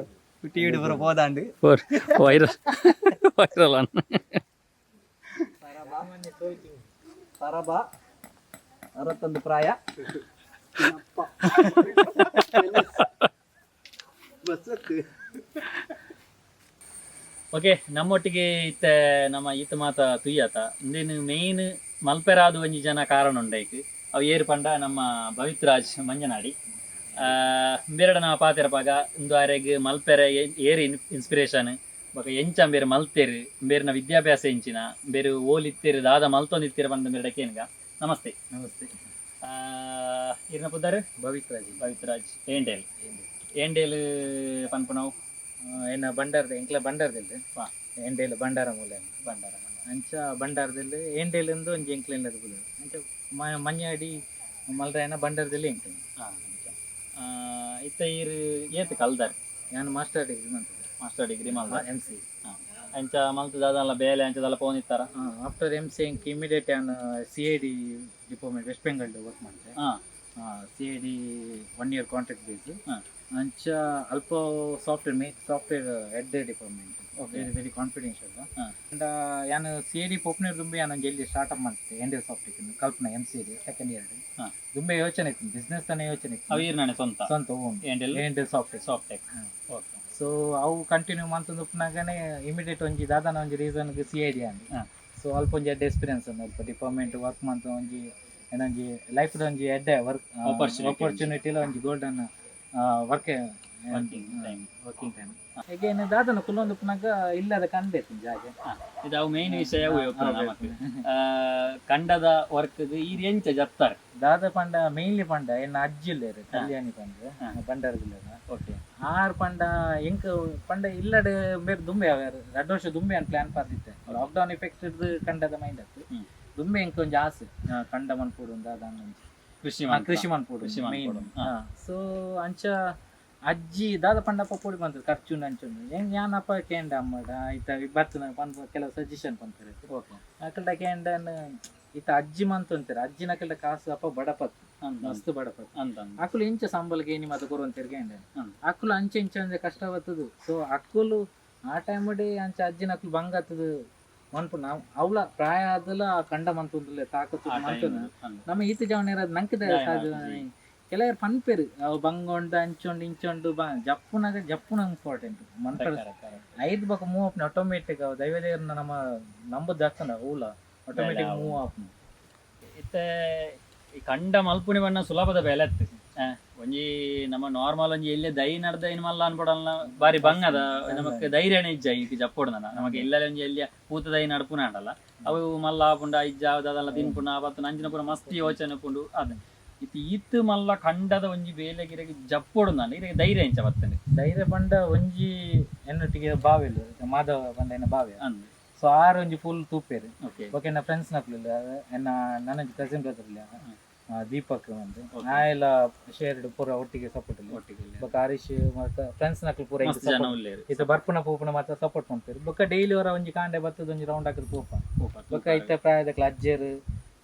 ಟಿವಿ ಬರ ಹೋದಾಂಡು. ಫೋರ್ ವೈರಲ್ ವೈರಲ್ ಅನ್ನ. ಪರಬ 61 ಪ್ರಾಯ. ಓಕೆ, ನಮ್ಮೊಟ್ಟಿಗೆ ಇತ್ತ ನಮ್ಮ ಈತ ಮಾತ ತುಯ್ಯಾತ ಇಂದೇನು ಮೇನ್ ಮಲ್ಪೆರಾದ ಒಂಜಿ ಜನ ಕಾರಣ ಉಂಡೈಕ್ ಅವು ಏರು ಪಂಡ ನಮ್ಮ ಭವಿತ್ರಾಜ್ ಮಂಜನಾಡಿ ಬೇರೆಡ ನಮ್ಮ ಪಾತೆರಪಾಗ ಇಂದು ಆರೆಗ್ ಮಲ್ಪೆರೆ ಏರ್ ಇನ್ಸ್ಪಿರೇಷನ್ ಬೊಕ ಎಂಚ ಬೇರೆ ಮಲ್ತೇರು, ಬೇರಿನ ವಿದ್ಯಾಭ್ಯಾಸ ಎಂಚಿನ, ಬೇರೆ ಓಲಿತ್ತೇರು, ದಾದ ಮಲ್ತೊಂದಿತ್ತೀರ ಬಂದ ಬೇರೆ ಕೇನ್ಗ. ನಮಸ್ತೆ. ನಮಸ್ತೆ. ಇರ್ನ ಪುದ್ದಾರು? ಭವಿತ್ರಾಜ್. ಭವಿತ್ರಾಜ್ ಏಂಡೇಲ್. ಏಂಡೇಲ್ ಪನ್ಪುನವು? ಏನ ಬಂಡಾರದ ಎಂಕ್ಲ ಬಂಡಾರದಿಲ್ಲ. ಎಂಡೇಲ್ ಬಂಡಾರ ಮೂಲೆ. ಬಂಡಾರ. ಅಂಚ ಬಂಡಾರದಲ್ಲಿ ಎಂಡೇಲ್ ಎಂದು ಒಂಜಿ ಎಂಕ್ಲ ಇಲ್ಲದ ಬುಲ ಅಂಚ ಮಂಜಾಡಿ ಮಲ್ರಾಯನ ಬಂಡಾರದಲ್ಲಿ ಎಂಕ್ಲ. ಇತ್ತ ಈರ್ ಏತ್ ಕಲ್ದಾರ್? ನಾನು ಮಾಸ್ಟರ್ ಡಿಗ್ರಿ ಮಂತದೆ. ಮಾಸ್ಟರ್ ಡಿಗ್ರಿ ಮಲ್ದ? M C. ಅಂಚ ಮಲ್ತ ದಾದಲ್ಲ ಬೇಲೆ ಅಂಚದಲ್ಲ ಪೋನಿತ್ತಾರ? ಆಫ್ಟರ್ ಎಮ್ ಸಿ ಎಂಕ್ ಇಮಿಡಿಯೇಟ್ ನಾನು C I D department West Bengal work ಮಾಡ್ತೆ. C I D one year contract base. ಅಂಚ ಅಲ್ಪ software May software head department. Very very confidential. And ಯಾನ್ ಸಿ I D ಪೋಪ್ನರ್ ದುಂಬೆ ಯಾನ್ ಒಂಜಿ ಎಲ್ಲಿ ಸ್ಟಾರ್ಟ್ ಮಾಡ್ತೆ ಎಂಡಿಯರ್ ಸಾಫ್ಟ್ವೇರ್ ಕಲ್ಪನಾ M C D second year. ದುಂಬೆ ಯೋಚನೆ ಇತ್ತು, ಬಿಸ್ನೆಸ್ ತಾನೇ ಯೋಚನೆ ಇತ್ತು. ಅವು ಈರ್ನಾನೆ ಸ್ವಂತ? ಸ್ವಂತ ಓನ್. ಏಂಡೆಲ್. ಎಂಡಿಯರ್ ಸಾಫ್ಟ್ವೇರ್. ಸಾಫ್ಟ್ವೇರ್. ಓಕೆ. ಸೊ ಅವು ಕಂಟಿನ್ಯೂ ಮಂತಂದು ಉಪ್ಪುನಾಗನೆ ಇಮಿಡಿಯೇಟ್ ಒಂಜಿ ದಾದಾನ ಒಂಜಿ ರೀಸನ್ಗೆ ಸಿ I D ಅಂದ್. ಸೊ ಅಲ್ಪ ಒಂಜಿ ಎಡ್ಡೆ ಎಕ್ಸ್ಪೀರಿಯನ್ಸ್ ಉಂಡು. ಅಲ್ಪ ಡಿಪಾರ್ಟ್ಮೆಂಟ್ ವರ್ಕ್ ಮಂತ ಒಂಜಿ ಏನೊಂಜಿ ಲೈಫ್ ಒಂಜಿ ಎಡ್ಡೆ ವರ್ಕ್ Opportunity. ಆಪರ್ಚುನಿಟಿಲ ಒಂಜಿ golden work. Working time. Working time again ದಾದನ ಕುಲ್ಲೊಂದು ಉಪ್ಪುನಾಗ ಇಲ್ಲದ ಕಂಡೇತು ಜಾಗೆ. ಇದು ಅವು ಮೇನ್ ವಿಷಯ ಅವು ಇಪ್ಪುನ ನಮಕ್. ಕಂಡದ ವರ್ಕ್ ಈರ್ ಎಂಚ ಜತ್ತಾರೆ? ದಾದ ಪಂಡ ಮೇನ್ಲಿ ಪಂಡ ಎನ್ನ ಅಜ್ಜಿ ಇಲ್ಲೇರು ಕಲ್ಯಾಣಿ ಪಂಡ ಬಂಡಾರದಿಲ್ಲ. ಆರ್ ಪಂಡ ಎಂಕ್ ಪಂಡ ಇಲ್ಲಡ್ ಬೇರೆ ದುಂಬೆ ರಡ್ಡು ವರ್ಷ ದುಂಬೆ ಅಂತ ಪ್ಲಾನ್ ಪಾರ್ದಿತ್ತೆ. ಲಾಕ್ಡೌನ್ ಎಫೆಕ್ಟ್ ಕಂಡದ ಮೈಂಡ್ ಅತ್ತು. ದುಂಬೆ ಎಂಕ್ ಒಂಜಿ ಆಸೆ ಕಂಡ ಮನ್ಪೊಡು ದಾದ ಒಂಜಿ ಕೃಷಿ. ಕೃಷಿ ಮನ್ಪೊಡು. ಕೃಷಿ ಮನ್ಪೊಡು. ಸೊ ಅಂಚ ಅಜ್ಜಿ ದಾದ ಪಂಡಪ್ಪ ಪೊಡಿ ಬಂತದ್ದು ಖರ್ಚು ಅಂಚುಂಡು ಹೆಂಗ್ ಯಾನಪ್ಪ ಕೇಂಡ ಅಮ್ಮಡ ಇತ್ತ ಬರ್ತನ ಪನ್ಪ ಕೆಲವು ಸಜೆಷನ್ ಪಂತಾರೆ. ಅಕಲ್ಡ ಕೇಂಡನ್ ಇತ್ತ ಅಜ್ಜಿ ಮಂತ ಅಂತಾರೆ ಅಜ್ಜಿನ ಅಕಲ್ಡ ಕಾಸು ಅಪ್ಪ ಬಡಪತ್ತು ಮಸ್ತ್ ಬಡಪತ್ತು. ಅಂತ. ಅಕುಲು ಇಂಚ ಸಂಬಳಕ್ಕೆ ಏನಿ ಮಾತ ಕೊರುವಂತೇರ್ ಕೇಂಡ. ಅಕುಲು ಅಂಚೆ ಇಂಚ ಅಂದ್ರೆ ಕಷ್ಟ ಬರ್ತದು. ಸೊ ಅಕುಲು ಆ ಟೈಮ್ ಅಂಚ ಅಜ್ಜಿನ ಅಕುಲು ಬಂಗ ಆತದು ಮನ್ಪು ನಾವು ಅವಳ ಪ್ರಾಯ ಆದಲ ಆ ಕಂಡ ಮಂತುಂದುಲೆ ತಾಕತ್ತು ಮಂತುನ ನಮ್ಮ ಈತ ಜವನ ನಂಕದ ಸಾಧ್ಯ. ಕೆಲವರು ಪನ್ಪೇರು ಅವು ಬಂಗೊಂಡು ಅಂಚೊಂಡು ಇಂಚೊಂಡು ಬಾ ಜಪ್ಪುನಾಗ ಜಪ್ಪುನ ಇಂಪಾರ್ಟೆಂಟ್ ಮನ್ಪರ ಐದು ಬೊಕ ಮೂವ್ ಆಪ್ನ ಆಟೋಮೆಟಿಕ್ ಅವು ದೈವ ದೇವ್ರನ್ನ ನಮ್ಮ ನಂಬುದು ಜಾಸ್ತಿ ಅವುಲ ಆಟೋಮೆಟಿಕ್ ಮೂವ್ ಆಪ್ನ. ಇತ್ತೆ ಈ ಕಂಡ ಮಲ್ಪುಣಿ ಬಣ್ಣ ಸುಲಭದ ಬೆಲೆ ಅತ್ತು. ಒಂಜಿ ನಮ್ಮ ನಾರ್ಮಲ್ ಒಂಜಿ ಎಲ್ಲೆ ದೈ ನಡ್ದ ಇನ್ ಮಲ್ಲ ಅನ್ಪಡಲ್ಲ ಬಾರಿ ಬಂಗದ ನಮಕ್ ಧೈರ್ಯನೇ ಇಜ್ಜ ಈಗ ಜಪ್ಪೊಡು ನಮಕ್ ಎಲ್ಲೆ ಒಂಜಿ ಎಲ್ಲಿಯ ಪೂತ ದೈ ನಡ್ಪುನ ಆಂಡಲ್ಲ ಅವು ಮಲ್ಲ ಆಪುಂಡ ಇಜ್ಜ ಅದೆಲ್ಲ ತಿನ್ಪುಣ ಬತ್ತುನ ಅಂಚಿನ ಪೂರ ಮಸ್ತ್ ಯೋಚನೆ ಪುಂಡು ಅದ. ಇತ್ತೆ ಈತ್ ಮಲ್ಲ ಕಂಡದ ಒಂಜಿ ಬೇಲೆಗಿರೆಗ್ ಜಪ್ಪೊಡು ನಾನು ಇರೆಗ್ ಧೈರ್ಯ ಎಂಚ ಬತ್ತಂಡೆ? ಧೈರ್ಯ ಪಂಡ ಒಂಜಿ ಎನ್ನೊಟ್ಟಿಗೆ ಬಾವಿಲು ಮಾಧವ ಪಂಡ ಎನ್ನ ಬಾವೆ. ಅಂದ್. ಸೊ ಆರ್ ಒಂಜಿ ಫುಲ್ ತೂಪೇರು. ಓಕೆ. ಬೊಕ ಎನ್ನ ಫ್ರೆಂಡ್ಸ್ ನಕುಲು ಎನ್ನ ನನೊಂಜಿ ಕಸಿನ್ ಬ್ರದರ್ ಇಲ್ಲ, ದೀಪಕ್ ಅಂದ್, ಆಯೆಲ ಶೇರ್ಡ್ ಪೂರ ಒಟ್ಟಿಗೆ ಸಪೋರ್ಟ್ ಇಲ್ಲ. ಒಟ್ಟಿಗೆ ಇಲ್ಲ. ಬೊಕ ಹರೀಶ್ ಮತ್ತ ಫ್ರೆಂಡ್ಸ್ ನಕುಲು ಪೂರ ಮಸ್ತ್ ಜನ ಉಲ್ಲೇರು. ಇತ್ತೆ ಬರ್ಪುನ ಪೋಪುನ ಮಾತ್ರ ಸಪೋರ್ಟ್ ಮನ್ಪೇರು. ಬೊಕ ಡೈಲಿ ಹೊರ ಒಂಜಿ ಕಾಂಡೆ ಬತ್ತದ ಒಂಜಿ ರೌಂಡ್ ಹಾಕದ್ ಪೋಪ. ಬೊಕ ಇತ್ತೆ ಪ್ರಾಯದಕ್ಲ ಅಜ್ಜೆರ್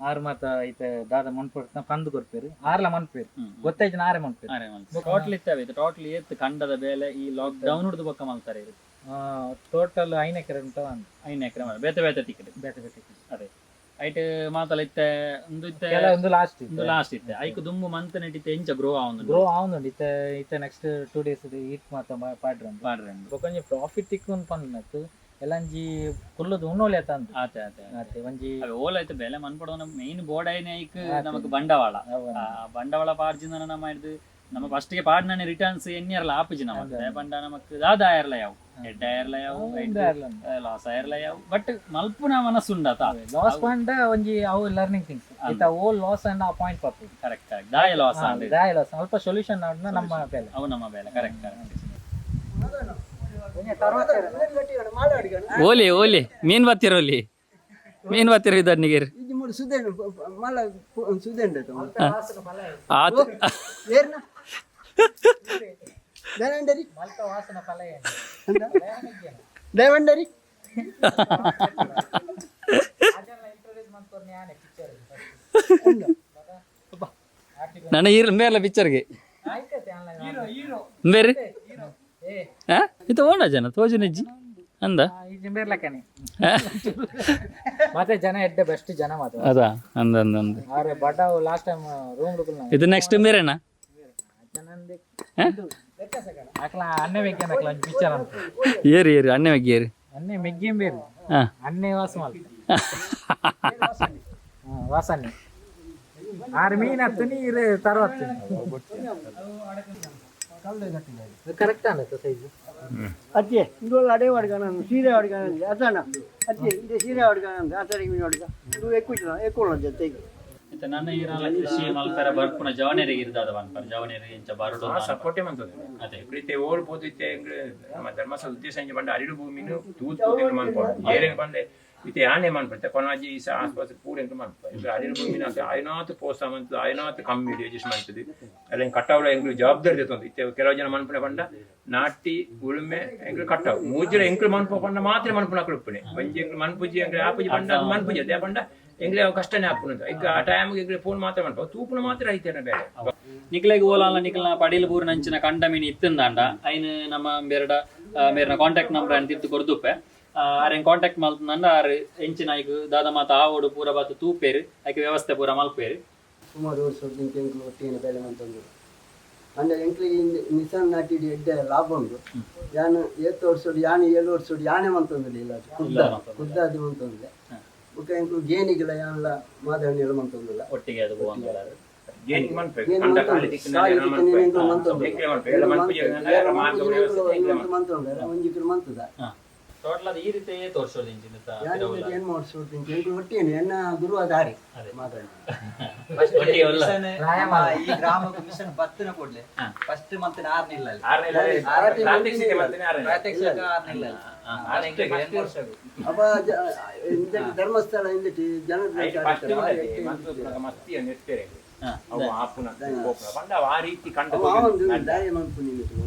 ಆರ್ ಮಾತ ಇತ್ತೆ ದಾದ ಮನ್ಪೊಡ್ತ ಪಂದ್ ಕೊರ್ಪೇರು, ಆರ್ಲ ಮನ್ಪೇರು, ಗೊತ್ತಾಯ್ತು ಆರೆ ಮನ್ಪೇರು. ಟೋಟಲ್ ಇತ್ತವೆ ಟೋಟಲ್ ಏತ್ ಕಂಡದ ಬೇಲೆ ಈ ಲಾಕ್ ಡೌನ್ ಹಿಡ್ದು ಬೊಕ್ಕ ಮಲ್ತಾರೆ? ಟೋಟಲ್ 5 ಎಕರೆ ಉಂಟು ಅಂದ್. 5 ಎಕರೆ ಬೇತೆ ಬೇತೆ ತಿಕ್ಕಡ್? ಬೇತೆ ಬೇತೆ. ಅದೇ ಐಟ್ ಮಾತಲ ಇತ್ತೆ ಉಂದು ಇತ್ತೆ ಕೆಲ ಒಂದು ಲಾಸ್ಟ್. ಉಂದು ಲಾಸ್ಟ್ ಇತ್ತೆ. ಐಕ್ ದುಂಬು ಮಂತ್ ನೆಟ್ಟಿತ್ತೆ ಎಂಚ ಗ್ರೋ ಆವೊಂದು? ಗ್ರೋ ಆವೊಂದುಂಡು. ಇತ್ತೆ ಇತ್ತೆ ನೆಕ್ಸ್ಟ್ 2 ಡೇಸ್ ಈಟ್ ಮಾತ ಪಾಡ್ರೆ ಉಂಡು. ಪಾಡ್ರೆ. ಬೊಕ ಒಂಜಿ ಪ್ರಾಫಿಟ್ ತಿಕ್ಕುಂದು ಪಂದ್ ಎಲ್ಲಂಜಿ ಕುಲ್ಲುದು ಉಣ್ಣೋಲೆ ತಂದು. ಆತೆ ಆತೆ. ಆತೆ ಒಂಜಿ. ಅವೆ ಓಲ ಐತೆ ಬೆಲೆ ಮನ್ಪೊಡೋನ ಮೇನ್ ಬೋರ್ಡ್ ಐನೆ ಐಕ್ ನಮಕ್ ಬಂಡವಾಳ. ಆ ಬಂಡವಾಳ ಪಾಡ್ಜಿನ ನಮ್ಮ ಹಿಡ್ದು ನಮ್ಮ ಫಸ್ಟ್ ಗೆ ಪಾಡ್ನನೆ ರಿಟರ್ನ್ಸ್ ಎನ್ನಿಯರ್ಲ ಆಪುಜಿ ನಮಕ್. ಪಂಡ ನಮಕ್ ದಾದ ಆಯರ್ಲ ಯಾವು, ಎಡ್ಡೆ ಆಯರ್ಲ ಯಾವು, ಲಾಸ್ ಆಯರ್ಲ ಯಾವು, ಬಟ್ ಮಲ್ಪುನ ಮನಸ್ಸುಂಡತ. ಲಾಸ್ ಪಂಡ ಒಂಜಿ ಅವು ಲರ್ನಿಂಗ್ ಥಿಂಗ್ಸ್. ಇತ್ತ ಓ ಲಾಸ್ ಅಂಡ್ ಆ ಪಾಯಿಂಟ್ ಪರ್ಪುಂಡು. ಕರೆಕ್ಟ್ ಕರೆಕ್ಟ್, ದಾಯ ಲಾಸ್ ಆಂಡ್? ದಾಯ ಲಾಸ್ ಅಲ್ಪ ಸೊಲ್ಯೂಷನ್ ನಮ್ಮ ಬೇಲೆ. ಅವು ನಮ್ಮ ಬೇಲೆ, ಕರೆಕ್ಟ್ ಕರೆಕ್ಟ್. ಓಲಿ ಓಲಿ ಮೀನ್ ಬತ್ತಿರ, ಓಲಿ ಮೀನ್ ಬತ್ತಿರ ಇದ್ದಾರ್. ಆತ. ದೇವಂಡರಿ. ನನ್ನ ಈರ್ ಮೇರ್ಲ ಪಿಕ್ಚರ್ಗೆ ಬೇರೆ ಇದು ಓಣ ಜನ ತೋಜುನಜ್ಜಿ ಅಂದ. ಬೇರ್ಲಕ್ಕನೆ ಮತ್ತೆ ಜನ ಎಡ್ಡೆ ಬೆಸ್ಟ್ ಜನ ಮಾತ್ರ. ಅದಾ ಅಂದ ಅಂದ ಅಂದ. ಆರೆ ಬಡವ್ ಲಾಸ್ಟ್ ಟೈಮ್ ರೂಮ್ ಇದು ನೆಕ್ಸ್ಟ್ ಬೇರೆನಾ? ಅಕ್ಲ ಅನ್ನೆ ಮೆಗ್ಗಿನ ಅಕ್ಲ ಒಂಜಿ ಪಿಕ್ಚರ್ ಅಂತ. ಏರಿ ಏರಿ ಅಣ್ಣೆ ಬಗ್ಗೆ ಏರಿ. ಅನ್ನೆ ಮೆಗ್ಗಿಂ ಬೇರು. ಅನ್ನೆ ವಾಸ ಮಲ್ಪ ವಾಸನೆ ಆರು ಮೀನ್ ಹತ್ತು ನೀರು ತರವತ್ತು ಕರೆಕ್ಟ್ ಅಲ್ಲ ಸೈಜ್? ಅತ್ತೆ ಇಂದು ಅడే ಅಡ್ಗಾನ ಸೀರೆ ಅಡ್ಗಾನ ಅತಣ್ಣ ಅತ್ತೆ ಇಂದೇ ಸೀರೆ ಅಡ್ಗಾನ ಆತರಿಗೆ ಮೀನು ಅಡ್ಗ ಇದು ఎక్కువ ఎక్కువ ಜೊತೆಗೆ. ಇತ್ತೆ ನನ್ನ ಈರಾಲ ಕೃಷಿ ಮಲ್ಪೆರ ಬರ್ಪುನ ಜವನೆರಿಗೆ ಇರ್ದಾದ ಪನ್ಪರ್ ಜವನೆರಿಗೆ ಇಂಚ ಬರಡು? ಸಪೋರ್ಟೇ ಮಂತದೆ. ಅದೇ. ಇತ್ತೆ ಓಲ್ ಪೋತು ಇತ್ತೆ ಎಂಗ್ಲು ನಮ್ಮ ಧರ್ಮಸ್ಥಳ ಉದ್ದೇಶ ಇಂಚ ಪಂಡ ಅರಿಡು ಭೂಮಿನು ತೂತ್ ತೂತ್ ಎಂಗ್ಲು ಮನ್ಪೊಡು. ಏರೆಗ್ ಪಂಡೆ ಇತ್ತೆ ಯಾನೆ ಮನ್ಪು ಕೊನಾಜಿ ಈಸ ಆಸ್ಪಾಸ್ ಪೂರ ಎಂಕ್ಲು ಮನ್ಪ. ಎಂಕ್ಲು ಅರಿಡು ಭೂಮಿನ ಆಯ್ನಾತ್ ಪೋಸ ಮಂತದು, ಆಯ್ನಾತ್ ಕಮ್ಮಿ ಅಡ್ಜಸ್ಟ್ ಮಂತದು. ಅಲ್ಲ ಕಟ್ಟಾವಳ ಎಂಕ್ಲು ಜವಾಬ್ದಾರಿ ದೆತ್ತೊಂದು. ಇತ್ತೆ ಕೆಲವು ಜನ ಮನ್ಪುನ ಪಂಡ ನಾಟಿ ಉಳುಮೆ ಎಂಕ್ಲು ಕಟ್ಟಾವು ಮೂಜರ ಎಂಕ್ಲು ಮನ್ಪು ಪಂಡ ಮಾತ್ರ ಮನ್ಪುನ ಉಪ್ಪುನೆ. ಒಂಜಿ ಎಂಕ್ಲು ಮನ್ಪುಜಿ, ಎಂಕ್ಲು ಆಪುಜಿ ಪಂಡ ಅದು ಮನ್ಪುಜಿ. ಅದೇ ಪಂಡ ಎಂಗ್ಲೇ ಅವು ಕಷ್ಟನೇ ಆಪುನಂತ. ಈಗ ಆ ಟೈಮ್ ಎಂಕ್ಲು ಫೋನ್ ಮಾತ್ರ ಮನ್ಪ ತೂಪುನ ಮಾತ್ರ ಐತೇನ ಬೇರೆ. ನಿಕ್ಲೆಗ್ ಓಲಾಲ ನಿಕ್ಲ್ನ ಪಡೀಲ್ ಬೂರಿನಂಚಿನ ಕಂಡ ಮೀನು ಇತ್ತಿಂದಾಂಡ ಐನ್ ನಮ್ಮ ಬೇರಡ ಮೇರಿನ ಕಾಂಟ್ಯಾಕ್ಟ್ ನಂಬರ್ ಅನ್ ತಿರ್ತು ಕೊರ್ದುಪ್ಪೆ. ಆರೆನ್ ಕಾಂಟ್ಯಾಕ್ಟ್ ಮಲ್ತಂಡ ಆರ್ ಎಂಚಿನ ಐಕ್ ದಾದ ಮಾತ ಆವೋಡು ಪೂರ ಬಾತು ತೂಪೇರು, ಐಕ್ ವ್ಯವಸ್ಥೆ ಪೂರ ಮಲ್ಪೇರು. ಸುಮಾರು ವರ್ಷ ಎಂಕ್ಲು ಒಟ್ಟಿಗೆ ಬೇಲೆ ಮಂತೊಂದು ಅಂಡ ಎಂಕ್ಲಿಗೆ ನಿಸಾನ್ ನಾಟಿಡ್ ಎಡ್ಡೆ ಲಾಭ ಉಂಡು. ಯಾನ್ ಏತ್ ವರ್ಷಡ್ ಯಾನ್ 7 ವರ್ಷಡ್ ಯಾನೆ ಮಂತೊಂದಿಲ್ಲ ಇಲ್ಲ ಕುದ್ದ ಕುದ್ದಾದಿ ಮಂತೊಂದಿಲ್ಲ. ಬೊಕ ಎಂಕ್ಲು ಗೇನಿಗಿಲ್ಲ ಯಾನ್ಲ ಮಾದಣ್ಣೆಲ್ಲ ಮಂತೊಂದಿಲ್ಲ. ಒಟ್ಟಿಗೆ ಅದು ಪೋವೊಂದುಲ್ಲಾರ್. ಗೇನಿಗೆ ಮನ್ಪೆ ಗೇನಿ ಕಂಡ ಮಂತೊಂದು. ಖಾಲಿ ತಿಕ್ಕಿನ ಖಾಲಿ ಏನ ತಿಕ್ಕಿನ ಮನ್ಪೆ. ಎಂಕ್ಲು ಮಂತೊಂದು. ಎಂಕ್ಲೆ ಮನ್ಪೆ. ಎಲ್ಲ ಮನ್ಪುಜಿ ಏರ ಮಾರ್ಗ ಮನ್ಪುಜಿ ವ್ಯವಸ್ಥೆ ಎಂಕ್ಲೆ ಎಂಕ್ಲು ಮಂತೊಂದು ಒಂಜಿ ಕಿಲೋ ಮಂತದ. ಟೋಟಲ್ ಅದು ಈ ರೀತಿ ತೋರ್ಸೋದು ಇಂಚಿನ. ಯಾನ್ ಏನ್ ಮಾಡ್ಸೋದು ಎಂಕ್ಲು ಒಟ್ಟಿಗೆ ಎನ್ನ ಗುರುವ ದಾರಿ ಮಾದಣ್ಣ. ಒಟ್ಟಿಗೆ ಉಲ್ಲ. ಈ ಗ್ರಾಮಕ್ಕೆ ಮಿಷನ್ ಬತ್ತಿನ ಕೂಡ್ಲೆ ಫಸ್ಟ್ ಮಂತ್ ಆರ್ನಿಲ್ಲ ಅಲ್ಲಿ. ಆರ್ನಿಲ್ಲ. ಪ್ರಾತ್ಯಕ್ಷಿಕೆ ಮಂತಿನ ಆರ್ನಿಲ್ಲ. ಪ್ರಾತ್ಯಕ್ಷಿಕ ಆರ್ನಿಲ್ಲ ಅಲ್ಲಿ. ಅಪ್ಪ ಇಂದಕ್ಕೆ ಧರ್ಮಸ್ಥಳ ಇಂದಕ್ಕೆ ಜನ ಐಟ್ ಫಸ್ಟ್ ಉಂಡತೆ, ಮಂತ್ ಉಪ್ಪುನಗ ಮಸ್ತಿ ನೆತ್ತೇರೆ. ಅವು ಆಪುನ ಪೋಪುನ ಪಂಡ ಅವು ಆ ರೀತಿ ಕಂಡ ಒಂದು ದಾರಿ ಮನ್ಪುನಿ.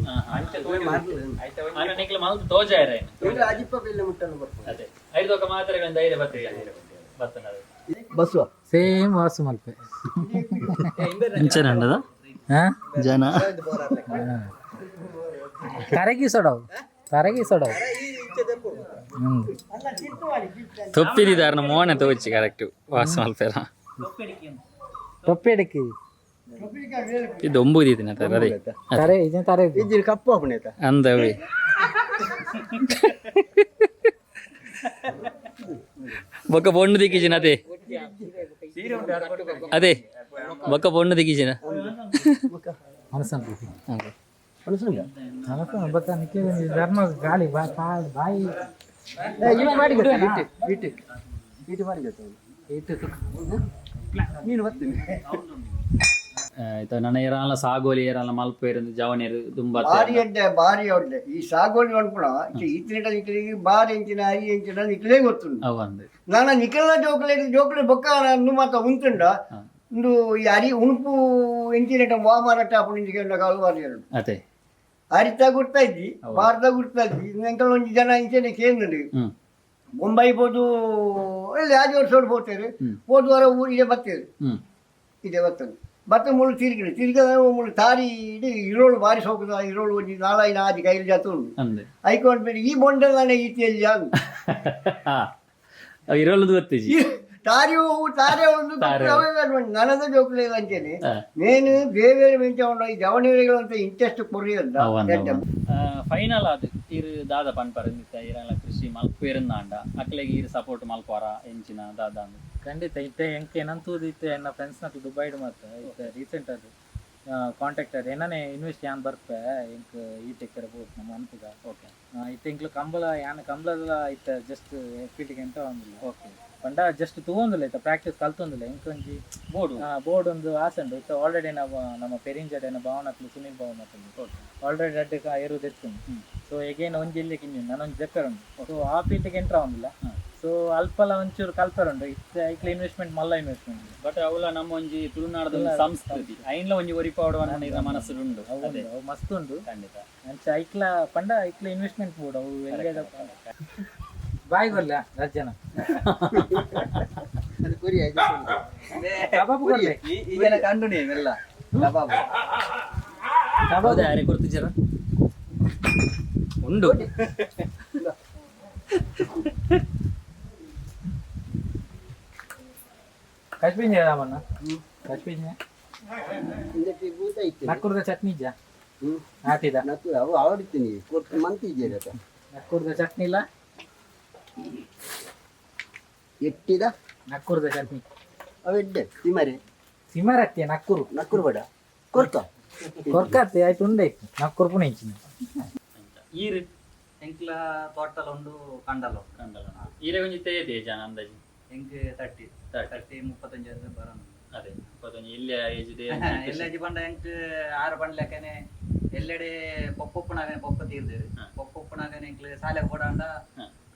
ಅಂಚ ತೋಜುಂಡು. ಐತ ಒಂಜಿ ಆಂಡ ನಿಕ್ಲೆ ಮಲ್ತ್ ತೋಜಾಯರ ಐನ್. ಅಜಿಪ್ಪ ಬೆಲ್ಲ ಮುಟ್ಟಲು ಬರ್ಪುಂಡು. ಅದೇ ಐದು ಮಾತ್ರ ಧೈರ್ಯ ಬತ್ತಿಗೆ ಬತ್ತನ. ಬಸ್ವ. ಸೇಮ್ ವಾಸು ಮಲ್ಪೆ. ಇಂಚನ ಉಂಡದ ಜನ. ತರಗಿ ಸೊಡವು ತರಗಿ ಸೊಡವು. ತೊಪ್ಪಿದಿದಾರನ ಮೋನೆ ತೋಚಿ ಕರೆಕ್ಟ್ ವಾಸ ಮಲ್ಪೆರ. ತೊಪ್ಪೆಡಕ್ಕೆ. ಇದು ಒಂಬುದಿತ್ತಿನ ಅದೇ. ತರೆ ಇದನ್ನ ತರೆ. ಇಜ್ಜಿನ ಕಪ್ಪು ಆಪುನೇತ. ಅಂದವಿ ಬೊಕ್ಕ ಪೊಣ್ಣು ದಿಕ್ಕಿಜಿನ ಅದೇ ಅದೇ ಬೊಕ್ಕ ಪೊಣ್ಣು ದಿಕ್ಕಿಜಿನ. ಮನಸ್ಸು ಮನಸ್ಸು ಬೊಕ್ಕ ನಿಕ್ಕೆ ಧರ್ಮ ಗಾಳಿ ಬಾಯಿ. ಇಟ್ಟು ಮಾಡಿ ಇಟ್ಟು ಇಟ್ಟು ಇಟ್ಟು ಮಾಡಿ. ಇಟ್ಟು. ನೀನು ಬರ್ತೀನಿ. ಇತ್ತ ನನ್ನ ಏರಾಲ ಸಾಗೋಲಿ ಏರಾಲ ಮಲ್ಪೇರು ಜವನೇರು ದುಂಬ ಬಾರಿ ಎಡ್ಡೆ, ಬಾರಿ ಒಡ್ಡೆ ಈ ಸಾಗೋಲಿ ಅನ್ಪುಣ ಇತ್ತಿನ ನಿಕ್ಲಿಗೆ ಬಾರಿ ಎಂಚಿನ ಅರಿ ಎಂಚಿನ ನಿಕ್ಲೇ ಗೊತ್ತುಂಡು. ಅವು ಅಂದ್. ನಾನು ನಿಖಲ್ನ ಜೋಕ್ಲೆ ಜೋಕ್ಲೆ ಬೊಕ್ಕ ಅಂದು ಮಾತ ಉಂತುಂಡ ಉಂದು ಈ ಅರಿ ಉಣುಪು ಎಂಚಿನ ವಾಮಾರಟ್ಟ ಅಪ್ಪು ಇಂಚಿನ ಕಾಲು ಬಾರಿ ಎರಡು. ಅದೇ. ಅರಿತ ಗುರ್ತಾ ಇದ್ದಿ, ಭಾರತ ಗುರ್ತಾ ಇದ್ದಿ. ಎಂಕಲ್ ಒಂಜಿ ಜನ ಇಂಚನೆ ಕೇಂದ್ರ ಬೊಂಬೈ ಪೋದು ಎಲ್ಲಿ ಆಜಿ ವರ್ಷ ಪೋತೇರು, ಪೋದು ವಾರ ಊರಿಗೆ ಬರ್ತೇವೆ. ಇದೆ ಬರ್ತದೆ ಬತ್ತ ಮುಳ್ಳು ತಿರುಗಿ ತಿರುಗಿ ಮುಳ್ಳು ತಾರಿ ಇಡೀ ಇರೋಳು ಬಾರಿ ಸೋಕುದ ಇರೋಳು ಒಂಜಿ ನಾಲಾಯಿನ ಆಜಿ ಕೈಲಿ ಜಾತ ಉಂಡು. ಅಂದೆ. ಐಕೊಂಡು ಬೇಡಿ ಈ ಬೊಂಡದಾನೆ ಈತಿಯಲ್ಲಿ ಅಂದು. ಇರೋಲದು ಗೊತ್ತಿಜಿ. ಈ ತಾರಿ ಹೂವು ತಾರೆ ಒಂದು ತಾರೆ. ನನದ ಜೋಕುಲೆ ಅಂಚೇನೆ ನೇನು ಬೇರೆ ಬೇರೆ ಮೆಂಚ ಉಂಡು ಈ ಜವಣಿಗೆಗಳಂತ ಇಂಟ್ರೆಸ್ಟ್ ಕೊರಿ ಅಂತ. ಫೈನಲ್ ಅದು ಇರು ದಾದ ಪನ್ಪರ್ ಇಂದಿತ್ತ ಇರಲ್ಲ ಕೃಷಿ ಮಲ್ಪೇರುಂದಾಂಡ ಅಕ್ಲೆಗೆ ಇರು ಸಪೋರ್ಟ್ ಮಲ್ಪವಾರ ಎಂಚಿನ ದಾದ ಅಂದ್. ಖಂಡಿತ ಇತ್ತೆ ಎಂಕ್ ಏನಂತೂದು ಇತ್ತೆ ಎನ್ನ ಫ್ರೆಂಡ್ಸ್ ನಕ್ಲು ದುಬೈಡ್ ಮಾತ ಇತ್ತೆ ರೀಸೆಂಟ್ ಅದು ಕಾಂಟ್ಯಾಕ್ಟ್ ಅದು ಏನನೇ ಇನ್ವೆಸ್ಟ್ ಯಾನ್ ಬರ್ಪೆ ಎಂಕ್ ಈ ಟೆಕ್ಕರ ಬೋಟ್ ನಮ್ಮ ಅನ್ಪುಗ. ಓಕೆ. ಇತ್ತೆ ಎಂಕ್ಲು ಕಂಬಳ ಯಾನ್ ಕಂಬಳದ ಇತ್ತೆ ಜಸ್ಟ್ ಫೀಲ್ಡ್ಗೆ ಎಂತ ಒಂದಿಲ್ಲ. ಓಕೆ. ಪಂಡ ಜಸ್ಟ್ ತೂವೊಂದಿಲ್ಲ ಇತ್ತ ಪ್ರಾಕ್ಟೀಸ್ ಕಲ್ತೊಂದಿಲ್ಲ ಎಂಕ್ ಒಂಜಿ ಬೋಡು ಬೋರ್ಡ್ ಒಂದು ಆಸೆ ಉಂಡು. ಇತ್ತೆ ಆಲ್ರೆಡಿ ನಾವು ನಮ್ಮ ಪೆರಿಂಜಡೆ ಭಾವನಕ್ಲು ಸುನೀಲ್ ಭಾವ ಮಾತಂದು ಆಲ್ರೆಡಿ ರಡ್ಡ್ ಏರು ದೆತ್ತುಂಡು. ಸೊ ಎಗೇನ್ ಒಂಜಿ ಇಲ್ಲಿಗೆ ಇನ್ನಿ ನಾನೊಂಜಿ ದೆಪ್ಪರ್ ಉಂಡು. ಸೊ ಆ ಫೀಲ್ಡ್ಗೆ ಎಂಟ್ರ್ ಆವೊಂದಿಲ್ಲ. ಸೊ ಅಲ್ಪಲ ಒಂಚೂರು ಕಲ್ಪರ್ ಉಂಡು ಇತ್ತೆ ಐಕ್ಲ ಇನ್ವೆಸ್ಟ್ಮೆಂಟ್ ಮಲ್ಲ ಇನ್ವೆಸ್ಟ್ಮೆಂಟ್. ಬಟ್ ಅವಲ ನಮ್ಮ ಒಂಜಿ ತುಳುನಾಡದ ಒಂಜಿ ಸಂಸ್ಕೃತಿ ಐನ್ಲ ಒಂಜಿ ಒರಿಪಾವಡ ಮನಸ್ಸು ಉಂಡು. ಅವು ಅದೇ. ಉಂಡು, ಅವು ಮಸ್ತ್ ಉಂಡು. ಖಂಡಿತ. ಅಂಚ ಐಕ್ಲ ಪಂಡ ಐಕ್ಲ ಇನ್ವೆಸ್ಟ್ಮೆಂಟ್ ಬೋರ್ಡ್ ಅವು ಎಲ್ಲಿಗೆ ಬಾಯ್ ಗೊಲ್ಲ ರಜ್ಜನ ಕಬಾಬ್ ಕೊರ್ಲೆ. ಈ ಜನ ಕಂಡು ನೀವೆಲ್ಲ ಕಬಾಬ್. ಹೌದಾ, ಯಾರೇ ಕೊಡ್ತಿದ್ದೀರ ಉಂಡು. ಕಶ್ಮೀರ್ ರಾಮಣ್ಣ ಕಶ್ಮೀರ್ ನಕ್ಕುರ್ದ ಚಟ್ನಿ ಇಜ್ಜಾ ಆಟಿದ? ಅವು ಆವಡ್ತೀನಿ ಕೊಟ್ಟು ಮಂತಿದ್ದೀರ. ನಕ್ಕುರ್ದ ಚಟ್ನಿ ಇಲ್ಲ. ಎಟ್ಟಿದ. ನಕ್ಕುರ್ದ ಚಟ್ನಿ. ಅವೆಡ್ಡೆ ತಿಮರೆ. ಸಿಮರತ್ತಿ ನಕ್ಕುರು. ನಕ್ಕುರು ಬೇಡ ಕೊರ್ಕ. ಕೊರ್ಕತ್ತೆ ಆಯ್ತು ಉಂಡೆ ನಕ್ಕುರು ಪುಣೆ ಇಂಚಿನ. ಈರು ಎಂಕ್ಲ ತೋಟಲ ಉಂಡು, ಕಂಡಲ ಉಂಡು. ಈರೆ ಒಂಜಿ ತೇಜ ಜನ ಅಂದಾಜಿ? ಎಂಕ್ 30. 30. 30 35 ಬರೋಣ. ಅದೇ 35 ಇಲ್ಲ ಏಜ್. ಎಲ್ಲೆಜಿ ಪಂಡ ಎಂಕ್ ಆರು ಪಂಡ್ಲೆಕ್ಕನೆ ಎಲ್ಲೆಡೆ ಪೊಪ್ಪುಪ್ಪುನಾಗನೆ ಪೊಪ್ಪ ತೀರ್ದೇರು. ಪೊಪ್ಪುಪ್ಪುನಾಗನೆ ಎಂಕ್ಲೆ ಸಾಲೆಗ್ ಪೋಡಾಂಡ